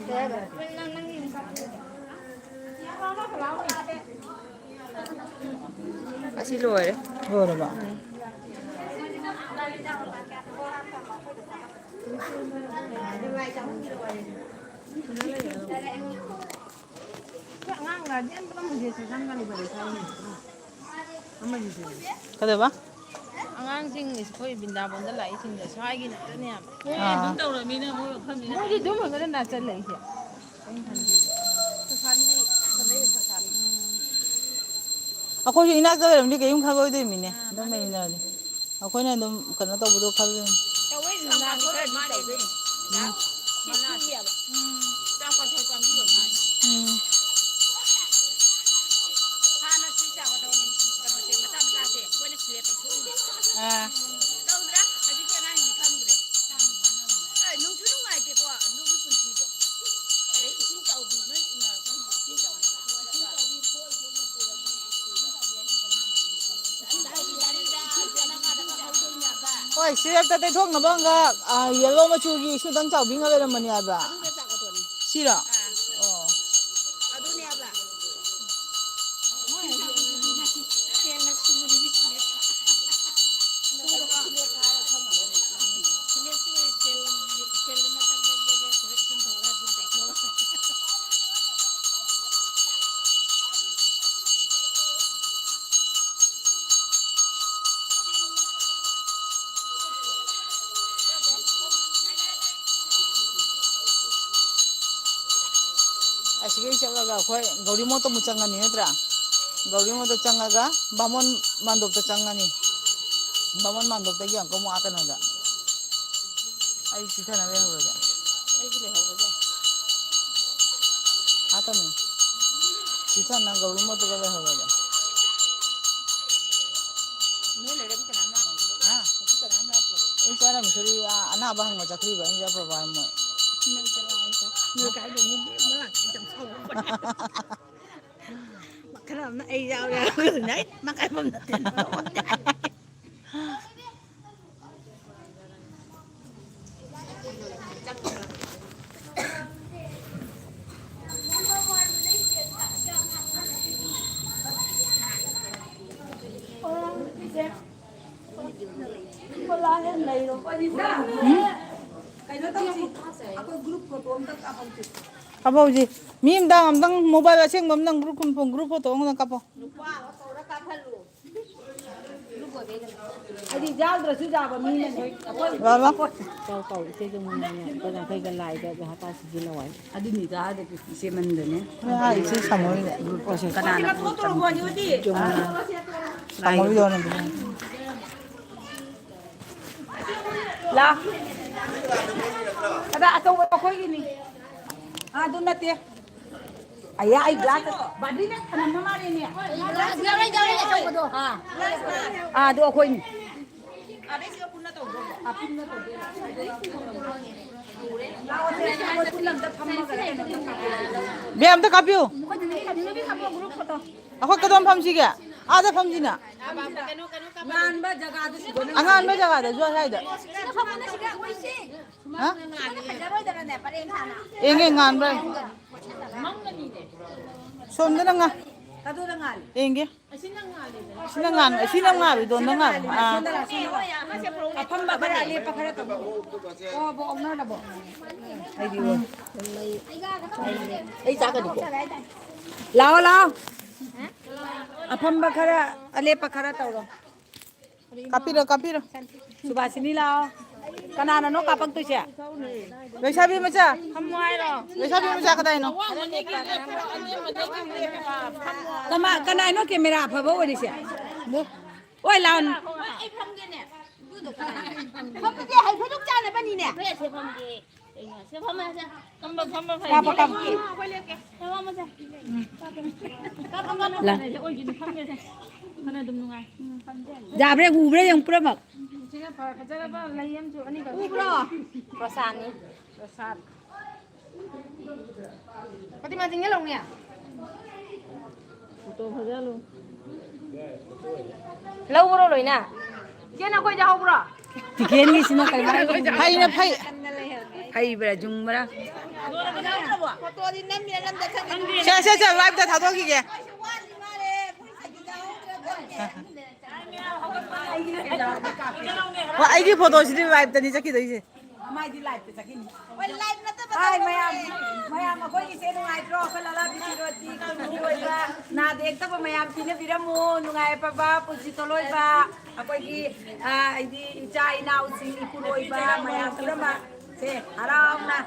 ꯀꯩ ꯍꯥꯏꯕ? ꯅꯪ, ꯅꯪ, ꯅꯪꯒꯤ ꯑꯃꯨꯛ ꯀꯥꯞꯄꯤꯔꯒꯦ꯫ ꯑꯁꯤ ꯂꯣꯏꯔꯦ꯫ ꯂꯣꯏꯔꯕ? ꯎꯝ꯫ ꯑꯉꯥꯡ ꯒꯥꯔꯗꯤꯌꯟ ꯄꯨꯂꯞ ꯍꯧꯖꯤꯛ ꯆꯪꯒꯅꯤ ꯄꯔꯤꯈꯥ꯫ ꯑꯃꯒꯤꯁꯦ꯫ ꯀꯩꯗꯧꯕ? ꯑꯉꯥꯡꯁꯤꯡ ꯑꯩꯈꯣꯏ ꯕ꯭ꯔꯤꯟꯗꯥꯕꯟꯗ ꯂꯥꯛꯏꯁꯤꯡꯗꯣ ꯁ꯭ꯋꯥꯏꯒꯤ ꯉꯥꯛꯇꯅꯦ ꯍꯥꯏꯕ꯫ ꯑꯥ꯫ ꯑꯗꯨꯝ ꯇꯧꯔꯃꯤꯅ ꯃꯣꯏ ꯃꯐꯝꯅꯤꯅ ꯃꯣꯏꯗꯤ ꯑꯗꯨꯝ ꯐꯖꯅ ꯅꯥꯆꯜꯂꯛꯏꯁꯦ꯫ ꯑꯩꯅ ꯈꯟꯕꯗ꯫ ꯁꯣꯁꯥꯟꯒꯤ ꯈꯨꯟꯗꯩ ꯁꯣꯁꯥꯟ꯫ ꯑꯩꯈꯣꯏꯁꯨ ꯏꯅꯥꯛꯇ ꯂꯩꯔꯝꯗꯤ ꯀꯔꯤꯝ ꯈꯜꯂꯣꯏꯗꯣꯏꯃꯤꯅꯦ꯫ ꯑꯥ, ꯑꯗꯨꯝ ꯃꯥꯅꯦ꯫ ꯂꯩꯃꯤꯟꯅꯔꯗꯤ꯫ ꯑꯩꯈꯣꯏꯅ ꯑꯗꯨꯝ ꯀꯩꯅꯣ ꯇꯧꯕꯗꯣ ꯈꯜꯂꯣꯏꯅꯦ꯫ ꯇꯧꯋꯦ, ꯅꯨꯡꯗꯥꯡꯗꯤ ꯈꯔꯗꯤ ꯇꯧꯗꯣꯏꯅꯦ꯫ ꯎꯝ꯫ ꯃꯅꯥ ꯁꯦꯝꯕꯤꯌꯦꯕ꯫ ꯎꯝ꯫ ꯆꯥꯛ ꯀꯥꯊꯣꯛ ꯆꯥꯕꯤꯌꯣ ꯃꯥꯅꯦ꯫ ꯎꯝ꯫ ꯍꯥꯟꯅ ꯁꯤ ꯆꯥꯒꯗꯧꯅꯤ, ꯀꯩꯅꯣꯁꯦ, ꯃꯆꯥ ꯃꯆꯥꯁꯦ, ꯑꯩꯈꯣꯏꯅ ꯁꯤꯗ ꯇꯩꯊꯣꯛꯏꯅꯦ꯫ ꯑꯥ꯫ ꯇꯧꯗ꯭ꯔꯥ? ꯍꯧꯖꯤꯛꯀꯤ ꯑꯉꯥꯡꯁꯤꯡꯗꯤ ꯈꯪꯗ꯭ꯔꯦ꯫ ꯑꯦ, ꯅꯨꯡꯁꯨ ꯅꯨꯡꯉꯥꯏꯇꯦꯀꯣ, ꯑꯗꯨꯒꯤ ꯄꯨꯟꯁꯤꯗꯣ꯫ ꯑꯗꯩ ꯏꯁꯤꯡ ꯆꯥꯎꯕꯤ, ꯅꯣꯏ ꯏꯁꯤꯡ ꯆꯥꯎꯕꯤ꯫ ꯍꯣꯏ, ꯁꯤ ꯍꯦꯛꯇ ꯇꯩꯊꯣꯛꯅꯕ ꯑꯃꯒ, ꯑ, ꯌꯦꯜꯂꯣ ꯃꯆꯨꯒꯤ ꯏꯁꯤꯡꯗꯪ ꯆꯥꯎꯕꯤ ꯑꯃ ꯂꯩꯔꯝꯕꯅꯦ ꯍꯥꯏꯕ꯫ ꯑꯗꯨꯒ ꯆꯥꯎꯕꯗꯨꯅꯤ꯫ ꯁꯤꯔꯣ? ꯑꯥ꯫ ꯑꯣ꯫ ꯑꯗꯨꯅꯦ ꯍꯥꯏꯕ꯫ ꯁꯦꯡꯅ ꯁꯨꯔꯤꯕꯤ ꯁꯤꯅꯦ꯫ ꯁꯦꯡꯅ ꯁꯨꯔꯤꯕꯤ ꯁꯤꯅꯦ꯫ ꯁꯤ ꯆꯠꯂꯒ ꯑꯩꯈꯣꯏ ꯒꯧꯔꯤ ꯃꯣꯠꯇ ꯑꯃꯨꯛ ꯆꯪꯉꯅꯤ ꯅꯠꯇ꯭ꯔꯥ? ꯒꯧꯔꯤ ꯃꯣꯠꯇ ꯆꯪꯉꯒ ꯕꯥꯃꯣꯟ ꯃꯥꯟꯗꯣꯞꯇ ꯆꯪꯉꯅꯤ꯫ ꯕꯥꯃꯣꯟ ꯃꯥꯟꯗꯣꯞꯇꯒꯤ ꯑꯃꯨꯛꯀ ꯑꯃꯨꯛ ꯑꯥ ꯀꯩꯅꯣꯗ, ꯑꯩ ꯆꯤꯊꯅ ꯂꯩꯍꯧꯔꯒꯦ꯫ ꯑꯩꯁꯨ ꯂꯩꯍꯧꯔꯒꯦ꯫ ꯑꯥ ꯀꯩꯅꯣ, ꯆꯤꯊꯅ ꯒꯧꯔꯤ ꯃꯣꯠꯇꯒ ꯂꯩꯍꯧꯔꯒꯦ꯫ ꯅꯣꯏ ꯂꯩꯔꯗꯤ ꯀꯅꯥꯝ ꯂꯥꯛꯅꯗꯦ꯫ ꯍꯥ? ꯉꯁꯤ ꯀꯅꯥꯝ ꯂꯥꯛꯇ꯭ꯔꯕꯣ? ꯑꯩ ꯆꯥꯔꯝꯈꯤꯔꯣꯏ, ꯑꯥ, ꯑꯅꯥꯕ ꯍꯪꯕ ꯆꯠꯈ꯭ꯔꯤꯕ ꯑꯩꯅ ꯆꯠꯄ ꯕꯕꯥ ꯃꯣꯏ꯫ ꯅꯣꯏ ꯀꯥꯏꯗ ꯃꯤ ꯑꯃ ꯂꯥꯛꯇꯦ, ꯌꯥꯝ ꯁꯥꯎꯔꯛꯄꯅꯦ꯫ ꯃꯈꯜ ꯑꯃꯅ ꯑꯩ ꯌꯥꯎꯔꯦ ꯍꯥꯏꯔꯒꯅꯦ, ꯑꯩ ꯃꯈꯜ ꯑꯃꯅ ꯇꯤꯟꯅꯕ꯫ ꯀꯩꯅꯣ ꯇꯧꯁꯤ, ꯑꯩꯈꯣꯏ ꯒ꯭ꯔꯨꯞ ꯐꯣꯇꯣ ꯑꯝꯇ ꯀꯥꯞꯍꯧꯁꯤ꯫ ꯀꯥꯞꯍꯧꯁꯤ꯫ ꯃꯤ ꯑꯝꯇꯪ, ꯑꯝꯇꯪ ꯃꯣꯕꯥꯏꯜ ꯑꯁꯦꯡꯕ ꯑꯝꯇꯪ ꯒ꯭ꯔꯨꯞ ꯐꯣꯇꯣ ꯑꯃꯇꯪ ꯀꯥꯞꯄꯣ꯫ ꯅꯨꯄꯥ ꯑꯃ ꯀꯧꯔ ꯀꯥꯞꯍꯜꯂꯨ꯫ ꯍꯥꯏꯗꯤ ꯌꯥꯎꯗ꯭ꯔꯁꯨ ꯌꯥꯕ ꯃꯤꯅꯅꯦ꯫ ꯑꯩꯈꯣꯏ ꯕꯥꯕꯥ꯫ ꯀꯧ, ꯀꯧ, ꯏꯆꯦ ꯖꯃꯨꯅꯥꯅꯦ, ꯂꯨꯄꯥ ꯌꯥꯡꯈꯩꯒ ꯂꯥꯏꯗ ꯍꯥꯇꯥ ꯁꯤꯖꯤꯟꯅꯧ ꯍꯥꯏ꯫ ꯑꯗꯨꯅꯤꯗ ꯍꯥꯏꯗꯣ ꯏꯆꯦ ꯃꯟꯗꯅꯦ꯫ ꯍꯣꯏ, ꯍꯥꯏ, ꯏꯆꯦ ꯁꯥꯃꯨꯒꯤꯗ꯫ ꯀꯅꯥꯅ ꯈꯪ ꯇꯝꯃꯤꯅꯣ? ꯖꯃꯨꯅꯥ꯫ ꯁꯥꯃꯨꯒꯤꯗ ꯑꯣꯏꯅ ꯄꯤꯔꯛꯑꯣ꯫ ꯂꯥ꯫ ꯑꯗ ꯑꯆꯧꯕ ꯑꯩꯈꯣꯏꯒꯤꯅꯤ꯫ ꯑꯥ, ꯑꯗꯨ ꯅꯠꯇꯦ꯫ ꯑꯌꯥ, ꯑꯩ ꯒ꯭ꯂꯥꯁ ꯕꯥꯗꯤꯅ ꯊꯝꯃꯝꯕ ꯃꯥꯜꯂꯦꯅꯦ꯫ ꯒ꯭ꯂꯥꯁ ꯌꯥꯎꯔꯦ, ꯌꯥꯎꯔꯦ, ꯑꯆꯧꯕꯗꯣ꯫ ꯑꯥ꯫ ꯑꯥ, ꯑꯗꯨ ꯑꯩꯈꯣꯏꯅꯤ꯫ ꯑꯥ, ꯄꯨꯟꯅ ꯇꯧꯗꯣꯏꯕ꯫ ꯂꯥꯛꯑꯣꯁꯦ, ꯑꯩꯈꯣꯏ ꯄꯨꯟꯅ ꯑꯝꯇ ꯐꯝꯃꯒ ꯀꯩꯅꯣ ꯇꯧꯁꯦ꯫ ꯕꯦ, ꯑꯝꯇ ꯀꯥꯞꯄꯤꯌꯨ꯫ ꯑꯩꯈꯣꯏ ꯀꯗꯣꯝ ꯐꯝꯁꯤꯒꯦ? ꯑꯥꯗ ꯐꯝꯁꯤꯅ꯫ ꯉꯥꯟꯕ ꯖꯒꯥꯗꯨ ꯁꯤꯗ ꯑꯉꯥꯟꯕ ꯖꯒꯥꯗꯁꯨ ꯑꯁ꯭ꯋꯥꯏꯗ꯫ ꯁꯤꯗ ꯐꯝꯃꯨꯅꯦ, ꯁꯤꯗ ꯑꯩꯈꯣꯏ ꯁꯤ꯫ ꯍꯥ? ꯐꯖꯔꯣꯏꯗꯕꯅꯦ, ꯄꯔꯦꯡ ꯁꯥꯅ꯫ ꯌꯦꯡꯒꯦ, ꯉꯥꯟꯕ꯭ꯔꯥ? ꯁꯣꯝꯗꯅ ꯉꯥ-, ꯀꯗꯣꯝꯗ ꯉꯥꯜꯂꯤ? ꯌꯦꯡꯒꯦ꯫ ꯁꯤꯅ ꯉꯥꯜꯂꯤ, ꯁꯤꯅ ꯉꯥꯜꯂꯤ, ꯏꯗꯣꯝꯗ ꯉꯥꯜꯂꯤ꯫ ꯑꯥ꯫ ꯁꯣꯝꯗ ꯂꯥꯛꯑꯣ, ꯁꯣꯝꯗ ꯂꯥꯛꯑꯣ꯫ ꯑꯐꯝꯕ ꯈꯔ ꯑꯂꯦꯞꯄ ꯈꯔ ꯇꯧꯕꯤꯌꯨ꯫ ꯑꯣ, ꯕꯣ, ꯑꯣꯛꯅꯔꯕꯣ? ꯑꯩꯗꯤ ꯑꯣꯏ꯫ ꯎꯝ꯫ ꯑꯩ ꯆꯥꯒꯅꯤꯀꯣ꯫ ꯂꯥꯛꯑꯣ, ꯂꯥꯛꯑꯣ꯫ ꯑꯐꯝꯕ ꯈꯔ, ꯑꯂꯦꯞꯄ ꯈꯔ ꯇꯧꯔꯣ꯫ ꯀꯥꯞꯄꯤꯔꯣ, ꯀꯥꯞꯄꯤꯔꯣ꯫ ꯁꯨꯕꯥꯁꯤꯅꯤ, ꯂꯥꯛꯑꯣ꯫ ꯀꯅꯥꯅꯅꯣ ꯀꯥꯞꯄꯛꯇꯣꯏꯁꯦ? ꯂꯩꯁꯥꯕꯤ ꯃꯆꯥ꯫ ꯐꯝꯃꯣ ꯍꯥꯏꯔꯣ? ꯂꯩꯁꯥꯕꯤ ꯃꯆꯥ ꯀꯗꯥꯏꯅꯣ? ꯀꯃ-, ꯀꯅꯥꯅꯣ ꯀꯦꯃꯦꯔꯥ ꯑꯐꯕ ꯑꯣꯏꯔꯤꯁꯦ? ꯑꯣꯏ ꯂꯥꯎ꯫ ꯑꯩ ꯐꯝꯒꯦꯅꯦ꯫ ꯐꯝꯃꯁꯦ, ꯍꯩ ꯐꯩꯖꯣꯝ ꯆꯥꯅꯕꯅꯤꯅꯦ꯫ ꯁꯦ ꯐꯝꯒꯦ꯫ ꯀꯩꯅꯣ? ꯁꯦ ꯐꯝꯃꯁꯦ꯫ ꯐꯝꯕ, ꯐꯝꯕ ꯐꯩ꯫ ꯀꯥꯞꯄꯣ, ꯀꯥꯞꯄꯣ꯫ ꯑꯩꯈꯣꯏ ꯂꯦꯞꯀꯦ꯫ ꯁꯦ ꯐꯝꯃꯁꯦ꯫ ꯀꯥꯞꯄꯣ, ꯀꯥꯞꯄꯣ꯫ ꯂꯥ-, ꯑꯣꯏꯒꯤꯅꯤ, ꯐꯝꯒꯦꯁꯦ꯫ ꯐꯅ ꯑꯗꯨꯝ ꯅꯨꯡꯉꯥꯏ꯫ ꯎꯕ꯭ꯔꯥ ꯌꯦꯡꯉꯨ ꯄꯨꯝꯅꯃꯛ꯫ ꯁꯤꯅ ꯐ-, ꯐꯖꯔꯕ ꯂꯩ ꯑꯃꯁꯨ ꯑꯅꯤꯈꯛ ꯎꯕ꯭ꯔꯣ? ꯔꯣꯁꯥꯅꯤ꯫ ꯔꯣꯁꯥ꯫ ꯐꯥꯇꯤꯃꯥ ꯆꯤꯡꯍꯜꯂꯧꯅꯦ꯫ ꯐꯣꯇꯣ ꯐꯖꯍꯜꯂꯨ꯫ ꯂꯧꯕ꯭ꯔꯣ ꯂꯣꯏꯅ? ꯏꯆꯦ, ꯅꯈꯣꯏꯗ ꯍꯧꯕ꯭ꯔꯣ? ꯇꯤꯀꯦꯟꯒꯤꯁꯤꯅ ꯀꯩꯅꯣ? ꯐꯩꯅ ꯐꯩ꯫ ꯐꯩꯕ꯭ꯔꯥ, ꯖꯨꯡꯕ꯭ꯔꯥ? ꯐꯣꯇꯣꯗꯤ ꯅꯝꯃꯤꯔ ꯅꯝꯗ ꯈꯪꯗꯦ꯫ ꯁꯦ, ꯁꯦ, ꯁꯦ, live ꯇ ꯊꯥꯗꯣꯛꯈꯤꯒꯦ꯫ ꯍꯣꯏ, ꯑꯩꯒꯤ ꯐꯣꯇꯣꯁꯤꯗꯤ live ꯇꯅꯤ ꯆꯠꯈꯤꯗꯣꯏꯁꯦ꯫ ꯃꯥꯏꯗꯤ live ꯇ ꯆꯠꯈꯤꯅꯤ꯫ ꯍꯣꯏ, live ꯅꯠꯇꯕ ꯍꯥꯏ, ꯇꯧꯔꯣꯏ꯫ ꯃꯌꯥꯝ, ꯃꯌꯥꯝ, ꯑꯩꯈꯣꯏꯒꯤꯁꯦ ꯅꯨꯡꯉꯥꯏꯇ꯭ꯔꯣ? ꯑꯩꯈꯣꯏ ꯂꯂꯥꯕꯤꯒꯤ ꯔꯣꯇꯤ ꯀꯨꯟꯒꯤ ꯑꯣꯏꯕ ꯅꯥꯗ ꯌꯦꯛꯇꯕ ꯃꯌꯥꯝ ꯄꯤꯅꯕꯤꯔꯝꯃꯨ꯫ ꯅꯨꯡꯉꯥꯏ ꯌꯥꯏꯐꯕ ꯄꯨꯟꯁꯤ ꯇꯣꯂꯣꯏꯕ ꯑꯩꯈꯣꯏꯒꯤ, ꯑ, ꯍꯥꯏꯗꯤ ꯏꯆꯥ ꯏꯅꯥꯎꯁꯤꯡ, ꯏꯄꯨꯔꯣꯏꯕ ꯃꯌꯥꯝ ꯄꯨꯝꯅꯃꯛ ꯁꯦ ꯍꯔꯥꯎꯅ,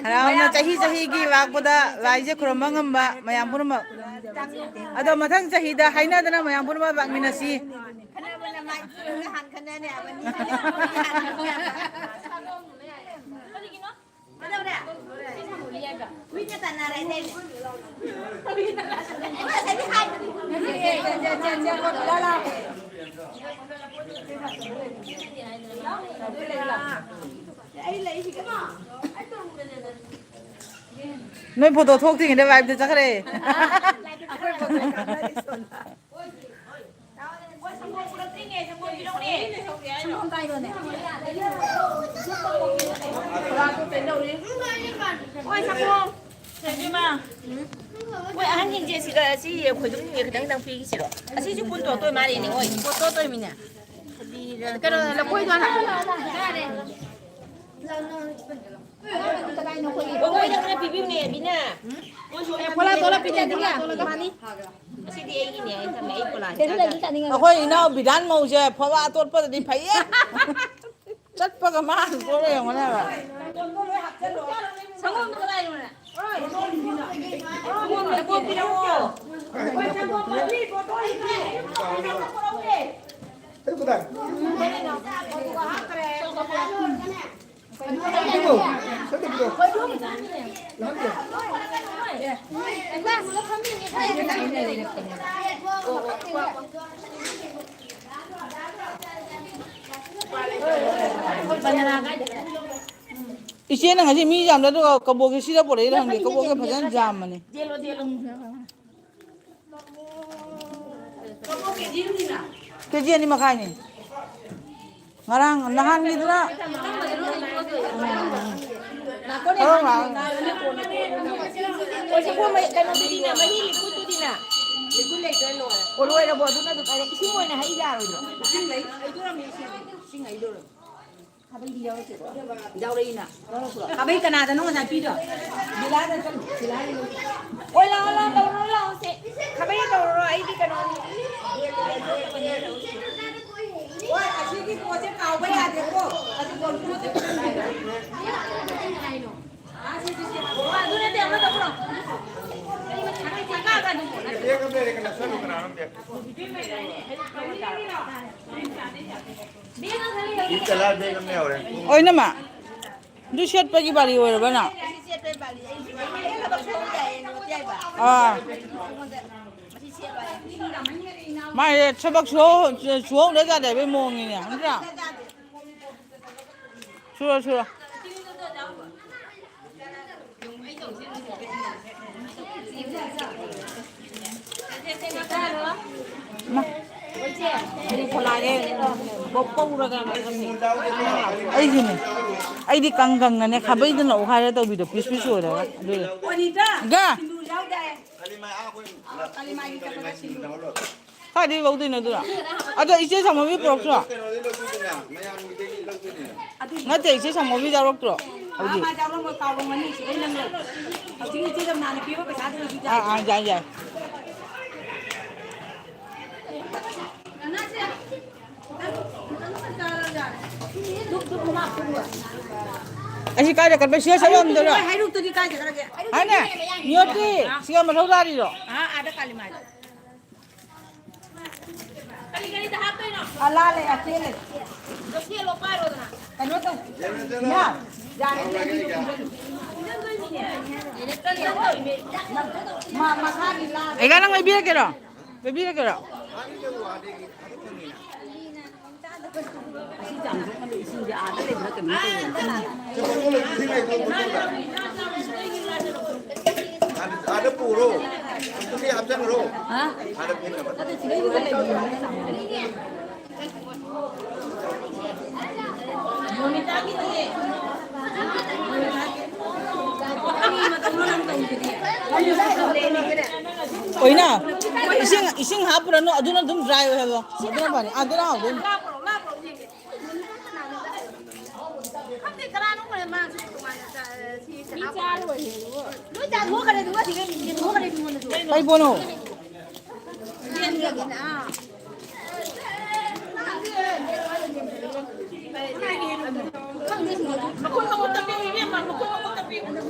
ꯍꯔꯥꯎꯅ ꯃꯌꯥꯝ ꯆꯍꯤ ꯆꯍꯤꯒꯤ ꯂꯥꯛꯄꯗ ꯂꯥꯏꯁꯦ ꯈꯨꯔꯨꯝꯕ ꯉꯝꯕ ꯃꯌꯥꯝ ꯄꯨꯝꯅꯃꯛ꯫ ꯑꯗꯣ ꯃꯊꯪ ꯆꯍꯤꯗ ꯍꯥꯏꯅꯗꯅ ꯃꯌꯥꯝ ꯄꯨꯝꯅꯃꯛ ꯂꯥꯛꯃꯤꯟꯅꯁꯤ꯫ ꯈꯠꯅꯕꯅ ꯃꯥꯏ ꯄꯨꯔꯒ ꯍꯥꯟ ꯈꯠꯅꯅꯤ ꯍꯥꯏꯕꯅꯤ꯫ ꯀꯔꯤꯒꯤꯅꯣ? ꯀꯩꯗꯧꯔꯦ? ꯍꯨꯏꯅ ꯇꯥꯟꯅꯔꯦ ꯍꯥꯏꯗꯥꯏꯅꯦ? ꯑꯩꯅ ꯉꯁꯥꯏꯗꯤ ꯍꯥꯏꯕꯅꯤ꯫ ꯑꯩ ꯂꯩꯁꯤꯒ꯫ ꯅꯣꯏ ꯐꯣꯇꯣ ꯊꯣꯛꯇ꯭ꯔꯤꯉꯩꯗ live ꯇ ꯆꯠꯈ꯭ꯔꯦ꯫ ꯑꯩꯈꯣꯏ ꯐꯣꯇꯣ ꯀꯥꯞꯅꯔꯤ ꯁꯣꯝꯗ꯫ ꯍꯣꯏ, ꯁꯪꯒꯣꯝ꯫ ꯃꯣꯏ ꯑꯍꯟꯁꯤꯡꯁꯦ ꯁꯤꯗ ꯁꯤ ꯈꯣꯏꯗꯨꯝꯁꯤꯡꯁꯦ ꯈꯤꯇꯪ ꯈꯤꯇꯪ ꯄꯤꯈꯤꯁꯤꯔꯣ? ꯑꯁꯤꯁꯨ ꯄꯨꯟ ꯇꯣꯠꯇꯣꯏ ꯃꯥꯜꯂꯤꯅꯦ, ꯃꯣꯏ꯫ ꯄꯣꯠꯇꯣ ꯇꯣꯏꯃꯤꯅꯦ꯫ ꯀꯩꯅꯣ, ꯂꯐꯣꯏꯗꯣ ꯍꯥꯟꯅ꯫ ꯑꯣ, ꯃꯣꯏꯗ ꯈꯔ ꯄꯤꯕꯤꯌꯨꯅꯦ, ꯕꯤꯅꯥ꯫ ꯃꯣꯏꯁꯨ ꯑꯦ, ꯐꯣꯂꯥ ꯇꯣꯠꯂ ꯄꯤꯖꯗꯤꯒ꯫ ꯃꯥꯅꯤ꯫ ꯑꯁꯤꯗꯤ ꯑꯩꯒꯤꯅꯦ, ꯑꯩ ꯊꯝꯃꯦ, ꯑꯩ ꯐꯣꯂꯥ ꯆꯥꯖꯔꯦ꯫ ꯑꯩꯈꯣꯏ ꯏꯅꯥꯎ ꯕꯤꯙꯥꯟ ꯃꯧꯁꯦ ꯐꯣꯂꯥ ꯇꯣꯠꯄꯗꯗꯤ ꯐꯩꯌꯦ꯫ ꯆꯠꯄꯒ ꯃꯥ ꯑꯗꯨꯝ ꯊꯣꯛꯂꯛꯑꯦ ꯌꯦꯡꯉꯨꯅꯦ ꯍꯥꯏꯕ꯫ ꯁꯪꯒꯣꯝꯗꯣ ꯀꯗꯥꯏꯗꯅꯣꯅꯦ? ꯏꯆꯦꯅ ꯉꯁꯤ ꯃꯤ ꯌꯥꯝꯗ, ꯑꯗꯨꯒ ꯀꯕꯣꯛꯁꯦ ꯁꯤꯗ ꯄꯨꯔꯛꯏꯔ ꯈꯪꯗꯦ, ꯀꯕꯣꯛꯁꯦ ꯐꯖꯅ ꯌꯥꯝꯕꯅꯤ꯫ ꯀꯦꯖꯤ ꯑꯅꯤ ꯃꯈꯥꯏꯅꯤ꯫ ꯉꯔꯥꯡ ꯅꯍꯥꯟꯒꯤꯗꯨꯅ ꯈꯔ ꯉꯥꯡ-, ꯑꯣ, ꯁꯪꯒꯣꯝ ꯃꯍꯤ-, ꯀꯩꯅꯣꯗꯨꯗꯤꯅꯦ, ꯃꯍꯤ ꯂꯤꯀꯨꯠꯇꯨꯗꯤꯅꯦ? ꯂꯤꯀꯨꯠ ꯂꯩꯇ꯭ꯔꯦ, ꯂꯣꯏꯔꯦ꯫ ꯑꯣ, ꯂꯣꯏꯔꯕꯣ? ꯑꯗꯨꯅ ꯑꯗꯨꯝ ꯐꯔꯦ꯫ ꯏꯁꯤꯡ ꯑꯣꯏꯅ ꯍꯩ ꯌꯥꯔꯣꯏꯗ꯭ꯔꯣ? ꯏꯁꯤꯡ ꯂꯩ, ꯍꯩꯗꯣꯔꯝꯃꯤ ꯏꯁꯤꯡ꯫ ꯏꯁꯤꯡ ꯍꯩꯗꯣꯔꯝꯃꯤ꯫ ꯈꯥꯕꯩꯗꯤ ꯌꯥꯎꯔꯛꯇꯦꯀꯣ? ꯌꯥꯎꯔꯛꯏꯅ꯫ ꯈꯥꯕꯩ ꯀꯅꯥꯗꯅꯣ ꯉꯁꯥꯏ ꯄꯤꯗꯣ? ꯕꯤꯂꯥꯗ ꯆꯠꯂꯨ, ꯕꯤꯂꯥꯗ ꯂꯧ-, ꯑꯣꯏ, ꯂꯥꯛꯑꯣ, ꯂꯥꯛꯑꯣ, ꯇꯧꯔꯨꯔꯣ, ꯂꯥꯛꯑꯣ, ꯁꯦ꯫ ꯈꯥꯕꯩ ꯇꯧꯔꯨꯔꯣ, ꯑꯩꯗꯤ ꯀꯩꯅꯣꯅꯤ꯫ ꯍꯣꯏ, ꯑꯁꯤꯒꯤ ꯄꯣꯠꯁꯦ ꯀꯥꯎꯕ ꯌꯥꯗꯦꯀꯣ꯫ ꯑꯗꯨ ꯀꯣꯟ ꯄꯣꯠꯁꯦ ꯀꯥꯏꯅꯣ? ꯑꯥ, ꯁꯤ, ꯁꯤ, ꯁꯤ꯫ ꯑꯗꯨ ꯅꯠꯇꯦ, ꯑꯃ ꯇꯧꯔꯣ꯫ ꯕꯦꯒ ꯑꯃ ꯂꯩꯔꯦ, ꯀꯅꯥ ꯆꯠꯂꯨ, ꯀꯅꯥꯅꯣ ꯕꯦꯒ? ꯑꯣꯏꯅꯃ, ꯑꯗꯨ ꯁꯦꯠꯄꯒꯤ ꯕꯥꯔꯤ ꯑꯣꯏꯔꯕ ꯅꯪ? ꯑꯥ꯫ ꯃꯥꯏꯁꯦ ꯊꯕꯛ ꯁꯨꯍꯧ-, ꯁꯨꯍꯧꯗ ꯌꯥꯗꯦ ꯍꯥꯏꯕꯒꯤ ꯃꯑꯣꯡꯅꯤꯅꯦ, ꯅꯠꯇ꯭ꯔꯥ? ꯁꯨꯔꯣ, ꯁꯨꯔꯣ꯫ ꯃꯥ꯫ ꯑꯩꯁꯨꯅꯦ꯫ ꯑꯩꯗꯤ ꯀꯪ ꯀꯪꯅꯅꯦ ꯈꯥꯕꯩꯗꯨꯅ ꯑꯣꯛꯈꯥꯏꯔ ꯇꯧꯕꯤꯗꯣ, ꯄꯤꯁ ꯄꯤꯁ ꯑꯣꯏꯔꯒ꯫ ꯑꯗꯨꯗꯣ꯫ ꯒ! ꯀꯥꯏꯗꯩ ꯂꯧꯗꯣꯏꯅꯣ ꯑꯗꯨꯅ? ꯑꯗꯣ ꯏꯆꯦ ꯁꯥꯃꯣꯝꯒꯤ ꯄꯨꯔꯛꯇ꯭ꯔꯣ? ꯅꯠꯇꯦ, ꯏꯆꯦ ꯁꯥꯃꯣꯝꯒꯤ ꯌꯥꯎꯔꯛꯇ꯭ꯔꯣ? ꯍꯧꯖꯤꯛ꯫ ꯑꯥ, ꯑꯥ, ꯌꯥꯏ, ꯌꯥꯏ꯫ ꯑꯁꯤ ꯀꯥꯏꯗ ꯀꯠꯄ? ꯁꯤꯒ ꯆꯠꯂꯝꯗꯣꯏꯔꯣ? ꯍꯩꯔꯨꯛꯇꯨꯗꯤ ꯀꯥꯏ ꯆꯠꯈ꯭ꯔꯒꯦ? ꯍꯥꯏꯅꯦ? ꯃꯤꯌꯣꯠꯇꯤ ꯁꯤꯒ ꯃꯊꯧ ꯇꯥꯔꯤꯔꯣ? ꯑꯥ, ꯑꯥꯗ ꯀꯥꯂꯤ ꯃꯥꯏꯗ꯫ ꯀꯔꯤ ꯒꯥꯔꯤꯗ ꯍꯥꯞꯇꯣꯏꯅꯣ? ꯑꯂꯥ ꯂꯩ, ꯑꯆꯦ ꯂꯩ꯫ ꯑꯗꯣ ꯁꯦꯜꯂꯣ, ꯄꯥꯏꯔꯣꯗꯅ꯫ ꯀꯩꯅꯣ ꯇꯧ꯫ ꯏꯃꯥ, ꯌꯥꯔꯦ, ꯂꯩꯕꯤꯔꯣ, ꯄꯤꯖꯔꯤ꯫ ꯃꯥ, ꯃꯈꯥꯒꯤ ꯂꯥ꯫ ꯑꯩꯒ ꯅꯪ ꯂꯩꯕꯤꯔꯒꯦꯔꯣ? ꯂꯩꯕꯤꯔꯒꯦꯔꯣ? ꯑꯥꯗ ꯄꯨꯔꯣ꯫ ꯍꯥ? ꯑꯥꯗ ꯐꯦꯡꯅꯕ꯫ ꯑꯣꯏꯅ ꯏꯁꯤꯡ, ꯏꯁꯤꯡ ꯍꯥꯞꯄꯨꯔꯅꯨ, ꯑꯗꯨꯅ ꯑꯗꯨꯝ dry ꯑꯣꯏꯍꯜꯂꯣ꯫ ꯑꯗꯨꯅ ꯐꯅꯤ꯫ ꯑꯗꯨꯅ ꯍꯥꯎꯗꯣꯏꯅꯤ꯫ ꯈꯪꯗꯦ, ꯀꯅꯥꯅꯣ ꯈꯪꯗꯦ, ꯃꯥ ꯁꯤ ꯇꯣꯉꯥꯟꯅ ꯆꯥ-, ꯁꯤ ꯃꯤ ꯆꯥꯔꯣꯏ꯫ ꯂꯣꯏ ꯆꯥꯊꯣꯛꯈ꯭ꯔꯦ, ꯑꯗꯨꯒ ꯁꯤꯒ ꯌꯦꯟꯊꯣꯛꯈ꯭ꯔꯦ ꯃꯤꯉꯣꯟꯗꯁꯨ꯫ ꯀꯩ ꯄꯣꯠꯅꯣ? ꯌꯦꯟꯒꯤꯅ꯫ ꯃꯈꯨꯠ ꯃꯈꯨꯠ ꯇꯞꯄꯤꯌꯨ, ꯏꯕꯦꯝꯃ, ꯃꯈꯨꯠ ꯃꯈꯨꯠ ꯇꯞꯄꯤꯌꯨ꯫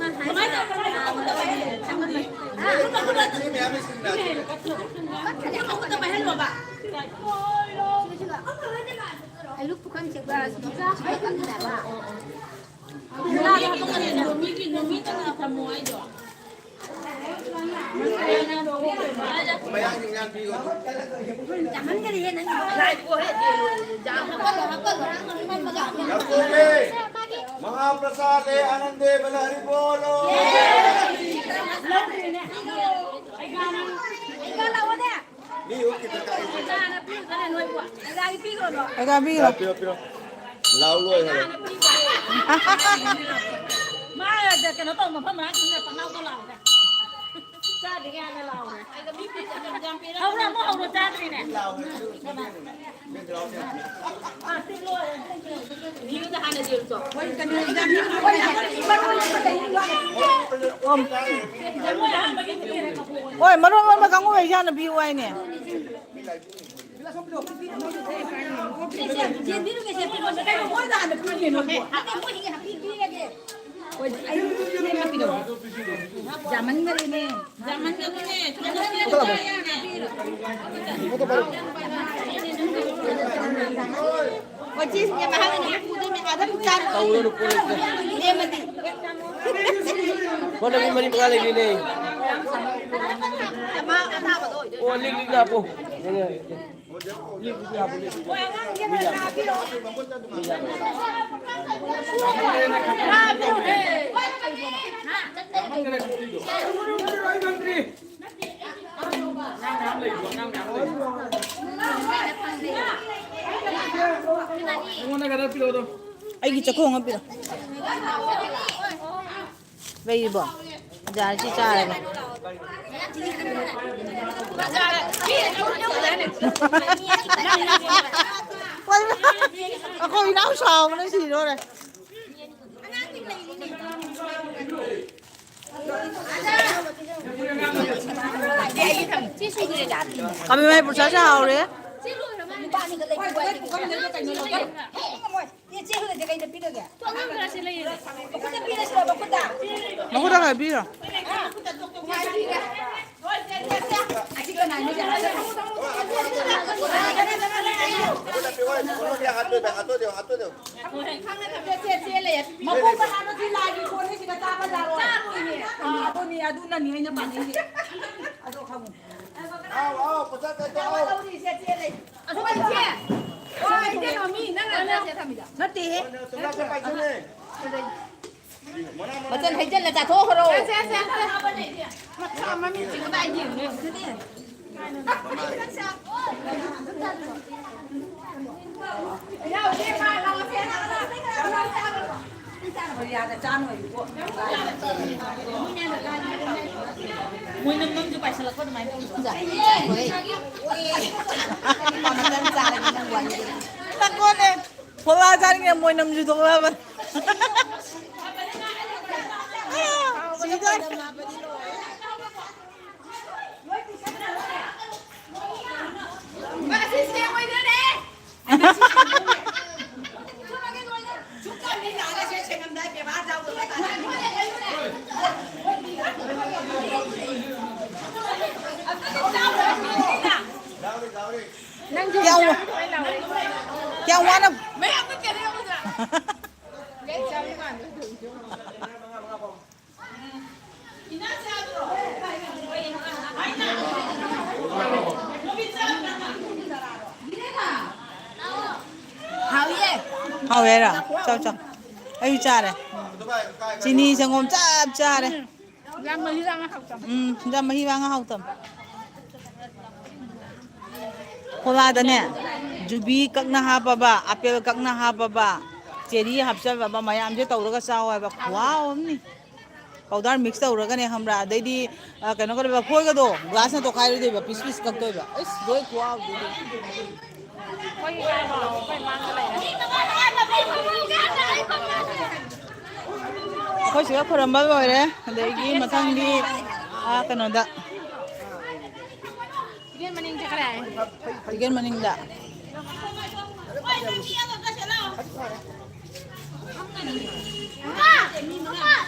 ꯀꯃꯥꯏꯅ ꯇꯧꯕꯅꯣ? ꯃꯈꯨꯠ ꯃꯈꯨꯠ ꯇꯞꯄꯤꯌꯨ꯫ ꯃꯈꯨꯠ ꯃꯈꯨꯠ ꯇꯞꯄꯤꯍꯜꯂꯣꯕ꯫ ꯑꯩ ꯂꯨꯛ ꯄꯨꯈꯝ ꯆꯦꯛꯄ ꯁꯤꯗ ꯀꯟꯅꯕ꯫ ꯃꯤꯒꯤ ꯅꯨꯃꯤꯠ ꯑꯅꯤ ꯊꯝꯃꯣ ꯍꯥꯏꯗꯣ꯫ ꯆꯥꯍꯟꯒꯅꯤꯍꯦ ꯅꯪ꯫ ꯂꯥꯏꯗꯨꯕꯨ ꯍꯦꯛ ꯌꯦꯡꯉꯣ꯫ ꯍꯥꯞꯀꯜꯂꯣ, ꯍꯥꯞꯀꯜꯂꯣ꯫ ꯌꯥꯝ ꯀꯨꯏꯔꯦ꯫ ꯃꯍꯥꯄ꯭ꯔꯁꯥꯗꯦ ꯑꯥꯅꯟꯗꯦ ꯕꯂ ꯍꯔꯤ ꯕꯣꯂꯣ꯫ ꯑꯩꯒ ꯂꯥꯛꯑꯣꯅꯦ꯫ ꯃꯤ ꯑꯍꯨꯝꯒꯤ ꯗꯔꯀꯥꯔ ꯑꯣꯏ꯫ ꯑꯩꯒ ꯄꯤꯈ꯭ꯔꯣ꯫ ꯄꯤꯔꯣ, ꯄꯤꯔꯣ꯫ ꯂꯥꯎ ꯂꯣꯏ ꯍꯥꯏꯔꯣ꯫ ꯃꯥ ꯀꯩꯅꯣ ꯇꯧ, ꯃꯐꯝ ꯃꯔꯥꯡ ꯈꯪꯗꯅ ꯄꯪꯂꯥꯎꯗ ꯂꯥꯎꯔꯦ꯫ ꯆꯥꯗ꯭ꯔꯤꯉꯩ ꯍꯥꯟꯅ ꯂꯥꯎꯔꯦ꯫ ꯍꯧꯔꯣ, ꯑꯃꯨꯛ ꯍꯧꯔꯣ, ꯆꯥꯗ꯭ꯔꯤꯅꯦ꯫ ꯍꯣꯏ, ꯃꯔꯣꯟ ꯂꯣꯟꯕ ꯀꯥꯡꯕꯨ ꯍꯩꯖꯥꯅ ꯄꯤꯌꯨ ꯍꯥꯏꯅꯦ꯫ ꯌꯥꯝꯃꯟꯈꯔꯦꯅꯦ꯫ ꯌꯥꯝꯃꯟꯈꯔꯦꯅꯦ꯫ ꯍꯣꯏ, ꯆꯦ, ꯁꯤꯡꯖꯃꯩ ꯍꯥꯏꯕꯅꯤ, ꯄꯨꯗꯣꯏꯅꯦ꯫ ꯑꯗꯨꯝ ꯆꯥꯔꯣ꯫ ꯇꯧꯔꯨꯔꯅꯨ, ꯀꯣꯜ ꯂꯩꯇꯦ꯫ ꯂꯦꯝꯃꯗꯤ꯫ ꯀꯣꯜ ꯂꯩꯕꯤ ꯃꯔꯤ ꯃꯉꯥ ꯂꯩꯕꯤꯅꯦ꯫ ꯑꯃ ꯑꯅꯥꯕꯗꯣ ꯑꯣꯏꯗꯣꯏꯅꯦ꯫ ꯑꯣ, ꯂꯤꯛ, ꯂꯤꯛ ꯂꯥꯛꯄꯣ꯫ ꯍꯣꯏ, ꯑꯉꯥꯡꯁꯦ ꯈꯔ ꯈꯔ ꯍꯥꯞꯄꯤꯔꯛꯑꯣ꯫ ꯑꯩꯉꯣꯟꯗ ꯈꯔ ꯄꯤꯔꯛꯑꯣ ꯑꯗꯣ꯫ ꯑꯩꯒꯤ ꯆꯥꯛꯈꯣꯝ ꯑꯃ ꯄꯤꯔꯛꯑꯣ꯫ ꯂꯩꯔꯤꯕꯣ? ꯌꯥꯔꯦ, ꯁꯤ ꯆꯥꯔꯒꯦ꯫ ꯑꯩꯈꯣꯏ ꯏꯅꯥꯎ ꯁꯥꯎꯕꯅ ꯁꯤꯗꯣꯔꯦ꯫ ꯀꯥꯃꯦꯟ ꯃꯥꯏ ꯄꯨꯔꯆꯥꯁꯦ ꯍꯥꯎꯔꯦ꯫ ꯏꯆꯦ, ꯆꯦ ꯍꯨꯜꯂꯁꯦ ꯀꯩꯗ ꯄꯤꯔꯒꯦ? ꯃꯈꯨꯠꯇ ꯄꯤꯔꯁꯤꯔ, ꯃꯈꯨꯠꯇ? ꯃꯈꯨꯠꯇ ꯈꯔ ꯄꯤꯔꯣ꯫ ꯑꯁꯤ ꯀꯅꯥꯅꯣ? ꯃꯈꯨꯠꯇ ꯄꯤꯌꯨ, ꯃꯈꯨꯠꯇ ꯄꯤꯌꯨ, ꯍꯥꯠꯇꯣꯏꯅꯦ, ꯍꯥꯠꯇꯣꯏꯅꯦ, ꯍꯥꯠꯇꯣꯏꯅꯦ꯫ ꯃꯈꯨꯠꯇ ꯍꯥꯠꯂꯣ, ꯁꯤ ꯂꯥꯏꯒꯤ ꯀꯣꯟꯅꯤ, ꯁꯤꯗ ꯆꯥꯕ ꯌꯥꯔꯣꯏ꯫ ꯆꯥꯔꯣꯏꯅꯦ꯫ ꯑꯥ, ꯑꯗꯨꯅꯤ, ꯑꯗꯨꯅꯅꯤ ꯑꯩꯅ ꯄꯥꯅꯤꯡꯉꯤꯁꯦ꯫ ꯑꯗꯣ ꯈꯪꯉꯨ꯫ ꯑꯥꯎ, ꯑꯥꯎ, ꯄꯩꯁꯥ ꯀꯩꯗꯧ? ꯂꯧꯔꯤꯁꯦ ꯆꯦ ꯂꯩ꯫ ꯑꯁ, ꯏꯆꯦ! ꯍꯣꯏ, ꯏꯆꯦ ꯔꯣꯃꯤ, ꯅꯪꯅ ꯑꯆꯥꯁꯦ ꯊꯝꯃꯤꯗꯣ? ꯅꯠꯇꯦꯍꯦ꯫ ꯆꯨꯝꯅ ꯆꯠꯄ ꯍꯥꯏꯁꯤꯅꯦ꯫ ꯃꯆꯜ ꯍꯩꯖꯜꯂ ꯆꯥꯊꯣꯛꯈ꯭ꯔꯣ꯫ ꯁꯦ, ꯁꯦ, ꯁꯦ, ꯁꯦ꯫ ꯃꯊꯥ ꯃꯃꯤꯠꯁꯤ ꯀꯗꯥꯏ ꯌꯦꯡꯉꯨ? ꯏꯅꯥꯎꯁꯦ, ꯃꯥ ꯂꯥꯛꯑꯣꯁꯦ꯫ ꯃꯣꯏꯅꯝ ꯅꯝꯁꯨ ꯄꯥꯏꯁꯜꯂꯛꯄ ꯑꯗꯨꯃꯥꯏꯅ ꯇꯧꯕ꯫ ꯇꯀꯣꯅꯦ, ꯐꯣꯂꯥ ꯆꯥꯅꯤꯡꯉꯦ, ꯃꯣꯏꯅꯝꯁꯨ ꯊꯣꯛꯂꯛꯑꯕ꯫ ꯁꯤꯗ꯫ ꯃꯥ ꯁꯤ ꯀꯌꯥꯝ ꯋꯥ-, ꯀꯌꯥꯝ ꯋꯥꯅ ꯍꯥꯎꯋꯦꯔꯥ? ꯆꯥꯎ, ꯆꯥꯎ꯫ ꯑꯩ ꯆꯥꯔꯦ꯫ ꯆꯤꯅꯤ ꯁꯪꯒꯣꯝ ꯆꯞ ꯆꯥꯔꯦ꯫ ꯌꯥꯝ ꯃꯍꯤ ꯂꯥꯡꯉ ꯍꯥꯎꯇꯝ꯫ ꯎꯝ, ꯌꯥꯝ ꯃꯍꯤ ꯂꯥꯡꯉ ꯍꯥꯎꯇꯝ꯫ ꯀꯣꯂꯥꯗꯅꯦ, ꯖꯨꯕꯤ ꯀꯛꯅ ꯍꯥꯞꯄꯕ, ꯑꯄꯦꯜ ꯀꯛꯅ ꯍꯥꯞꯄꯕ, ꯆꯦꯔꯤ ꯍꯥꯞꯆꯜꯂꯕ ꯃꯌꯥꯝꯁꯦ ꯇꯧꯔꯒ ꯆꯥꯎ ꯍꯥꯏꯕ꯫ ꯈꯨꯍꯥꯎ ꯑꯃꯅꯤ꯫ ꯄꯥꯎꯗꯔ ꯃꯤꯛꯁ ꯇꯧꯔꯒꯅꯦ, ꯈꯪꯕ꯭ꯔꯥ? ꯑꯗꯩꯗꯤ, ꯑ, ꯀꯩꯅꯣ ꯀꯩꯗꯧꯕ, ꯐꯣꯏꯒꯗꯣ ꯒ꯭ꯂꯥꯁꯅ ꯇꯣꯈꯥꯏꯔꯣꯏꯗꯣꯏꯕ, ꯄꯤꯁ ꯄꯤꯁ ꯀꯛꯇꯣꯏꯕ꯫ ꯑꯩꯁ, ꯂꯣꯏ ꯈꯨꯍꯥꯎꯗꯨꯗꯤ꯫ ꯑꯩꯈꯣꯏ ꯁꯤꯗ ꯈꯨꯔꯨꯝꯕ ꯂꯣꯏꯔꯦ, ꯑꯗꯒꯤ ꯃꯊꯪꯗꯤ, ꯑ, ꯀꯩꯅꯣꯗ꯫ ꯏꯕꯦꯟ ꯃꯅꯤꯡ ꯆꯠꯈ꯭ꯔꯦ꯫ ꯏꯕꯦꯟ ꯃꯅꯤꯡꯗ꯫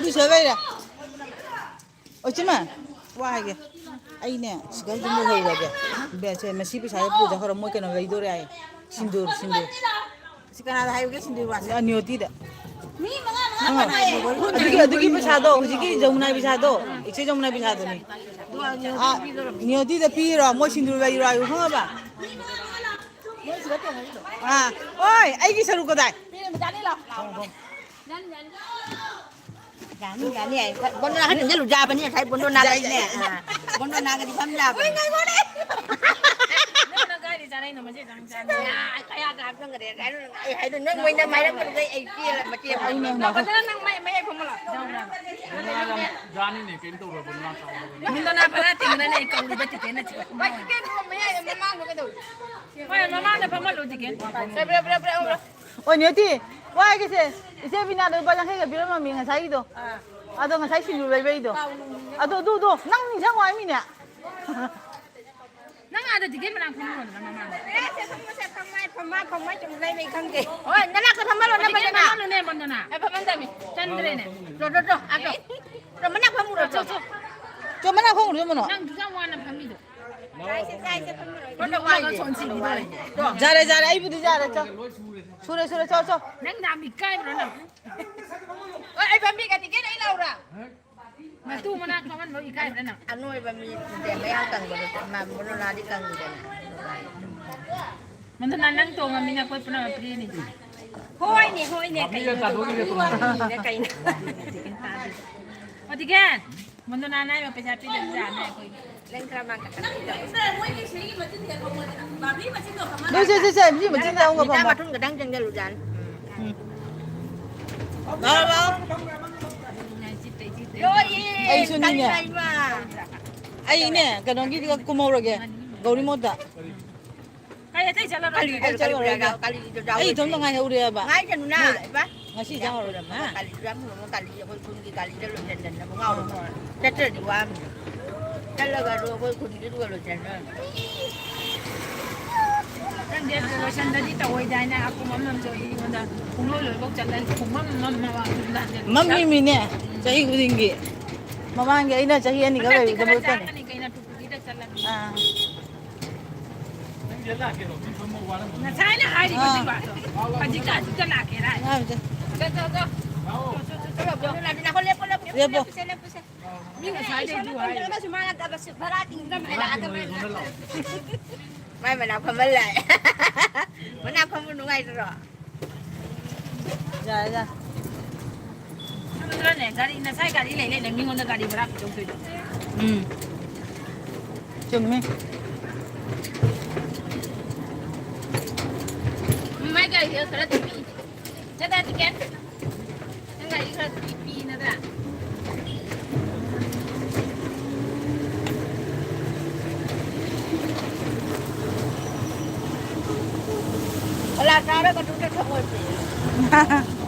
ꯂꯨꯏꯁ ꯂꯩꯔꯦ꯫ ꯑꯣ, ꯏꯆꯦꯃ, ꯋꯥ ꯍꯥꯏꯒꯦ꯫ ꯑꯩꯅꯦ, ꯁꯤꯗ ꯑꯗꯨꯝ ꯂꯩꯍꯧꯔꯒꯦ꯫ ꯕꯦ-, ꯁꯦ, ꯃꯁꯤ ꯄꯩꯁꯥꯁꯦ ꯄꯨꯖꯈ꯭ꯔꯣ, ꯃꯣꯏ ꯀꯩꯅꯣ ꯂꯩꯗꯣꯔꯦ ꯍꯥꯏ꯫ ꯁꯤꯟꯗꯨꯔ, ꯁꯤꯟꯗꯨꯔ꯫ ꯁꯤ ꯀꯅꯥꯗ ꯍꯥꯏꯌꯨꯒꯦ, ꯁꯤꯟꯗꯨꯔ ꯋꯥꯁꯦ? ꯑꯅꯤꯌꯣꯇꯤꯗ꯫ ꯃꯤ ꯃꯉꯥ, ꯃꯉꯥ ꯈꯪꯉꯕ? ꯄꯥꯏꯌꯦ꯫ ꯑꯗꯨꯒꯤ, ꯑꯗꯨꯒꯤ ꯄꯩꯁꯥꯗꯣ, ꯍꯧꯖꯤꯛꯀꯤ ꯖꯃꯨꯅꯥꯒꯤ ꯄꯩꯁꯥꯗꯣ, ꯏꯆꯦ ꯖꯃꯨꯅꯥꯒꯤ ꯄꯩꯁꯥꯗꯨꯅꯤ꯫ ꯑꯗꯨ ꯑꯅꯤꯌꯣꯇꯤ ꯑꯥ, ꯄꯤꯗꯧꯔꯕꯅꯤ꯫ ꯅꯤꯌꯣꯇꯤꯗ ꯄꯤꯔꯣ, ꯃꯣꯏ ꯁꯤꯟꯗꯨꯔ ꯂꯩꯔꯣ ꯍꯥꯏꯌꯨ, ꯈꯪꯉꯕ? ꯑꯥ, ꯍꯣꯏ, ꯑꯩꯒꯤ ꯁꯔꯨꯛ ꯀꯗꯥꯏ? ꯄꯤꯔꯦ, ꯃꯆꯥꯅꯤ ꯂꯥꯎ꯫ ꯌꯥꯅꯤ, ꯌꯥꯅꯤ, ꯌꯥꯏ꯫ ꯕꯣꯟꯗꯣꯅꯥ ꯈꯔ ꯆꯪꯁꯤꯜꯂꯨ ꯌꯥꯕꯅꯤ, ꯉꯁꯥꯏ ꯕꯣꯟꯗꯣꯅꯥ ꯌꯥꯏ, ꯂꯩꯅꯦ꯫ ꯌꯥꯏ, ꯌꯥꯏ꯫ ꯑꯥ, ꯕꯣꯟꯗꯣꯅꯥ ꯀꯗꯤ ꯐꯝ ꯌꯥꯕꯅꯤ꯫ ꯅꯪꯅ ꯀꯥꯏꯗ ꯆꯥꯔꯛꯏꯅꯣ ꯃꯁꯤ ꯆꯪ ꯆꯥꯅꯤ? ꯑꯥ, ꯀꯌꯥꯗ ꯍꯥꯞꯆꯟꯈ꯭ꯔꯦ? ꯑꯩ ꯍꯥꯏꯗꯣ ꯅꯪ ꯃꯣꯏꯅ ꯃꯥꯏꯔꯛ ꯄꯨꯔꯛꯄꯗꯩ ꯑꯩ ꯆꯦꯜꯂꯦ, ꯃꯆꯦ ꯑꯃ꯫ ꯑꯩꯅ ꯅꯪ ꯕꯣꯟꯗꯣꯅꯥ ꯐꯖꯅ ꯅꯪ ꯃꯩ, ꯃꯌꯥꯏ ꯐꯝꯃꯨ ꯂꯥꯎ꯫ ꯌꯥꯅꯤꯅꯦ, ꯀꯩꯝ ꯇꯧꯔꯣꯏ, ꯕꯣꯟꯗꯣꯅꯥ ꯆꯥꯎꯕꯗꯨꯅꯦ꯫ ꯕꯣꯟꯗꯣꯅꯥ ꯐꯖꯅ ꯇꯤꯡꯅꯅꯤ ꯑꯩ ꯀꯧꯔꯤꯕ ꯇꯤꯀꯦꯠꯅ ꯆꯤꯛꯄ꯫ ꯚꯥꯏ, ꯇꯤꯀꯦꯠ ꯃꯌꯥꯏ ꯃꯃꯥꯡꯗ ꯀꯩꯗꯧꯔꯤ? ꯍꯣꯏ, ꯃꯃꯥꯡꯗ ꯐꯝꯍꯜꯂꯨ ꯇꯤꯀꯦꯠ꯫ ꯄ꯭ꯔꯦ, ꯄ꯭ꯔꯦ, ꯄ꯭ꯔꯦ, ꯄ꯭ꯔꯦ, ꯄ꯭ꯔꯦ꯫ ꯑꯣ, ꯅꯦꯇꯤ, ꯋꯥꯏꯒꯤꯁꯦ, ꯏꯆꯦ ꯕꯤꯅꯥꯗ ꯂꯨꯄꯥ ꯌꯥꯡꯈꯩꯒ ꯄꯤꯔꯝꯃꯝꯃꯤ ꯉꯁꯥꯏꯒꯤꯗꯣ꯫ ꯑꯥ꯫ ꯑꯗꯣ ꯉꯁꯥꯏ ꯁꯤꯡꯖꯨ ꯂꯩꯕꯩꯗꯣ꯫ ꯀꯥꯎꯅꯨ꯫ ꯑꯗꯣ, ꯑꯗꯨ, ꯑꯗꯨ, ꯅꯪ ꯅꯤꯡꯁꯤꯡꯉꯨ ꯍꯥꯏꯃꯤꯅꯦ꯫ ꯅꯪ ꯑꯥꯗ ꯇꯤꯀꯦꯠ ꯃꯅꯥꯛ ꯐꯝꯃꯨꯔꯣꯗꯅ ꯃꯃꯥꯡꯗ꯫ ꯑꯦ, ꯁꯦ ꯐꯝꯃꯣ, ꯁꯦ ꯐꯝꯃꯣ, ꯑꯩ ꯐꯝꯃ, ꯐꯝꯃ ꯁꯨꯝ ꯂꯩꯕꯩ ꯈꯪꯗꯦ꯫ ꯍꯣꯏ, ꯅꯅꯥꯛꯇ ꯐꯝꯍꯜꯂꯣ, ꯇꯤꯀꯦꯠ ꯅꯝꯕꯔꯗꯅ꯫ ꯃꯅꯥꯛ ꯐꯝꯍꯜꯂꯣꯅꯦ, ꯃꯟꯗꯅ꯫ ꯑꯩ ꯐꯝꯍꯟꯗꯕꯅꯤ꯫ ꯆꯟꯗ꯭ꯔꯦꯅꯦ꯫ ꯆꯣ, ꯆꯣ, ꯆꯣ, ꯑꯥ, ꯆꯣ꯫ ꯆꯣ, ꯃꯅꯥꯛ ꯐꯝꯃꯨꯔꯣ, ꯆꯣ꯫ ꯆꯣ, ꯃꯅꯥꯛ ꯐꯝꯃꯨꯔꯣ, ꯃꯅꯣ꯫ ꯅꯪ ꯑꯗꯨꯛ ꯌꯥꯝ ꯋꯥꯅ ꯐꯝꯃꯤꯗꯣ꯫ ꯆꯥꯏꯁꯦ, ꯆꯥꯏꯁꯦ, ꯐꯝꯃꯨꯔꯣ꯫ ꯐꯝꯃꯨꯔꯣ, ꯐꯝꯃꯨꯔꯣ꯫ ꯌꯥꯔꯦ, ꯌꯥꯔꯦ, ꯑꯩꯕꯨꯗꯤ ꯌꯥꯔꯦ, ꯆꯣ꯫ ꯁꯨꯔꯦ, ꯁꯨꯔꯦ, ꯆꯣ, ꯆꯣ꯫ ꯅꯪ ꯌꯥꯝ ꯏꯀꯥꯏꯕ꯭ꯔꯣ ꯅꯪ? ꯍꯣꯏ, ꯑꯩ ꯐꯝꯕꯤꯒꯦ, ꯇꯤꯀꯦꯠ ꯑꯩ ꯂꯧꯔꯥ? ꯃꯇꯨ ꯃꯅꯥꯛ ꯐꯝꯍꯜꯂꯣ, ꯏꯀꯥꯏꯗ꯭ꯔꯥ ꯅꯪ? ꯑꯅꯣꯏꯕ ꯃꯤ ꯃꯌꯥꯡ ꯀꯪꯕꯗꯣ, ꯃꯥ ꯃꯣꯅꯣꯅꯥꯗꯤ ꯀꯪꯉꯤꯗꯅ꯫ ꯃꯗꯨꯅ ꯅꯪ ꯇꯣꯡꯉꯃꯤꯅ ꯑꯩꯈꯣꯏ ꯄꯨꯝꯅꯃꯛ ꯐ꯭ꯔꯤꯅꯤ꯫ ꯍꯣꯏꯅꯦ, ꯍꯣꯏꯅꯦ, ꯀꯩꯅꯣ? ꯀꯩꯅꯣ? ꯑꯗꯨꯒ ꯃꯗꯨꯅ ꯅꯥꯏꯕ ꯄꯩꯁꯥ ꯄꯤꯗꯕ ꯌꯥꯅꯤ ꯑꯩꯈꯣꯏꯒꯤ꯫ ꯅꯪ ꯈꯔ ꯃꯥꯡ ꯀꯛꯀꯅꯤ꯫ ꯂꯣꯏꯁꯦ, ꯁꯦ, ꯁꯦ, ꯃꯤ ꯃꯆꯤꯟ ꯌꯥꯎꯕ ꯃꯤꯗꯥ ꯐꯝꯕ꯫ ꯃꯊꯨꯟ ꯈꯛꯇꯪ ꯆꯪꯁꯤꯜꯂꯨꯖꯥꯠꯅꯤ꯫ ꯎꯝ꯫ ꯂꯥꯛꯑꯣ, ꯂꯥꯛꯑꯣ꯫ ꯑꯩꯁꯨꯅꯤꯅꯦ꯫ ꯑꯩꯅꯦ, ꯀꯩꯅꯣꯒꯤꯗ ꯀꯨꯝꯍꯧꯔꯒꯦ, ꯒꯧꯔꯤ ꯃꯣꯠꯇ꯫ ꯀꯩ ꯑꯇꯩ ꯆꯠꯂꯔꯣꯏ? ꯀꯔꯤ ꯑꯩ ꯆꯠꯂꯔꯣꯏꯒꯦ꯫ ꯀꯔꯤꯒꯤꯗꯣ ꯑꯩ ꯏꯇꯣꯝꯇ ꯌꯥꯎꯔꯣꯏꯁꯦ? ꯉꯥꯏꯍꯧꯔꯦꯕ꯫ ꯉꯥꯏꯁꯅꯨꯅ, ꯃꯣꯏ ꯏꯕꯥ꯫ ꯉꯁꯤ ꯏꯟꯖꯥꯡ ꯍꯧꯔꯝꯃꯣ, ꯍꯥ? ꯀꯥꯂꯤ ꯏꯟꯖꯥꯡ ꯍꯧꯔꯝꯃꯣ, ꯀꯥꯂꯤ ꯑꯩꯈꯣꯏ ꯈꯨꯟꯒꯤ ꯒꯥꯔꯤꯗ ꯂꯣꯏꯁꯤꯟꯗꯅꯕ ꯉꯥꯎꯔꯕ꯫ ꯆꯠꯇ꯭ꯔꯗꯤ ꯋꯥꯕꯅꯤ꯫ ꯆꯠꯂꯒ ꯑꯗꯨ ꯑꯩꯈꯣꯏ ꯈꯨꯟꯒꯤꯗꯨꯒ ꯂꯣꯏꯁꯤꯟꯗꯣꯏꯅꯤ꯫ ꯅꯪꯗꯤ ꯑꯗꯨ ꯂꯣꯏꯁꯟꯗꯗꯤ ꯇꯧꯑꯣꯏꯗꯥꯏꯅꯦ? ꯑꯀꯨꯝ ꯑꯃ ꯑꯃꯁꯨ ꯑꯩꯉꯣꯟꯗ ꯄꯨꯡꯂꯣꯏ ꯂꯣꯏꯐꯧ ꯆꯠꯂꯅꯤ꯫ ꯄꯨꯡꯃꯝ ꯃꯝꯃꯕ ꯑꯗꯨꯝ ꯂꯥꯟꯖꯜꯂꯦ꯫ ꯃꯝꯃꯤꯃꯤꯅꯦ, ꯆꯍꯤ ꯈꯨꯗꯤꯡꯒꯤ꯫ ꯃꯃꯥꯡꯒꯤ ꯑꯩꯅ ꯆꯍꯤ ꯑꯅꯤꯈꯛ ꯍꯟꯗꯛꯇꯤ ꯂꯩꯕꯗ ꯈꯔ ꯃꯣꯏ ꯆꯠꯂꯦ꯫ ꯆꯥꯒꯅꯤ ꯀꯩꯅꯣ, ꯇꯨꯄꯤꯗ ꯆꯠꯂꯅꯤ꯫ ꯑꯥ꯫ ꯉꯁꯥꯏꯅ ꯍꯥꯏꯔꯤꯕ ꯑꯥ꯫ ꯁꯤꯕꯥꯗꯣ꯫ ꯍꯧꯖꯤꯛꯇ, ꯍꯧꯖꯤꯛꯇ ꯂꯥꯛꯀꯦꯔ ꯍꯥꯏ꯫ ꯉꯥꯏꯕꯁꯦ꯫ ꯆꯣ, ꯆꯣ, ꯆꯣ, ꯆꯣ꯫ ꯂꯦꯞꯄꯣ꯫ ꯂꯦꯞꯄꯣ, ꯂꯦꯞꯄꯣ, ꯂꯦꯞꯄꯣ, ꯂꯦꯞꯄꯣ꯫ ꯃꯤ ꯉꯁꯥꯏꯗꯩ ꯑꯗꯨ ꯍꯥꯏꯔꯤ꯫ ꯃꯥꯏ ꯃꯅꯥꯛ ꯐꯝꯍꯜꯂꯦ꯫ ꯃꯅꯥꯛ ꯐꯝꯕ ꯅꯨꯡꯉꯥꯏꯇ꯭ꯔꯣ? ꯌꯥꯔꯦ, ꯌꯥꯔꯦ꯫ ꯑꯗꯨꯅꯅꯦ, ꯒꯥꯔꯤ, ꯅꯁꯥꯏ ꯒꯥꯔꯤ ꯂꯩ ꯂꯩꯅ ꯃꯤꯉꯣꯟꯗ ꯒꯥꯔꯤ ꯚꯔꯥ ꯄꯤꯊꯣꯛꯇꯣꯏꯗꯣ꯫ ꯎꯝ꯫ ꯆꯨꯝꯃꯤ꯫ ꯃꯥꯏ ꯒꯥꯔꯤꯗ ꯈꯔ ꯊꯨꯝꯃꯤ꯫ ꯆꯠꯂ ꯇꯤꯀꯦꯠ꯫ ꯅꯪ ꯒꯥꯔꯤ ꯈꯔ ꯄꯤ-, ꯄꯤ ꯅꯠꯇ꯭ꯔꯥ? ꯀꯂꯥ ꯆꯥꯔꯒ ꯑꯗꯨꯝ ꯆꯠꯈ꯭ꯔꯕ ꯑꯣꯏꯔꯁꯨ꯫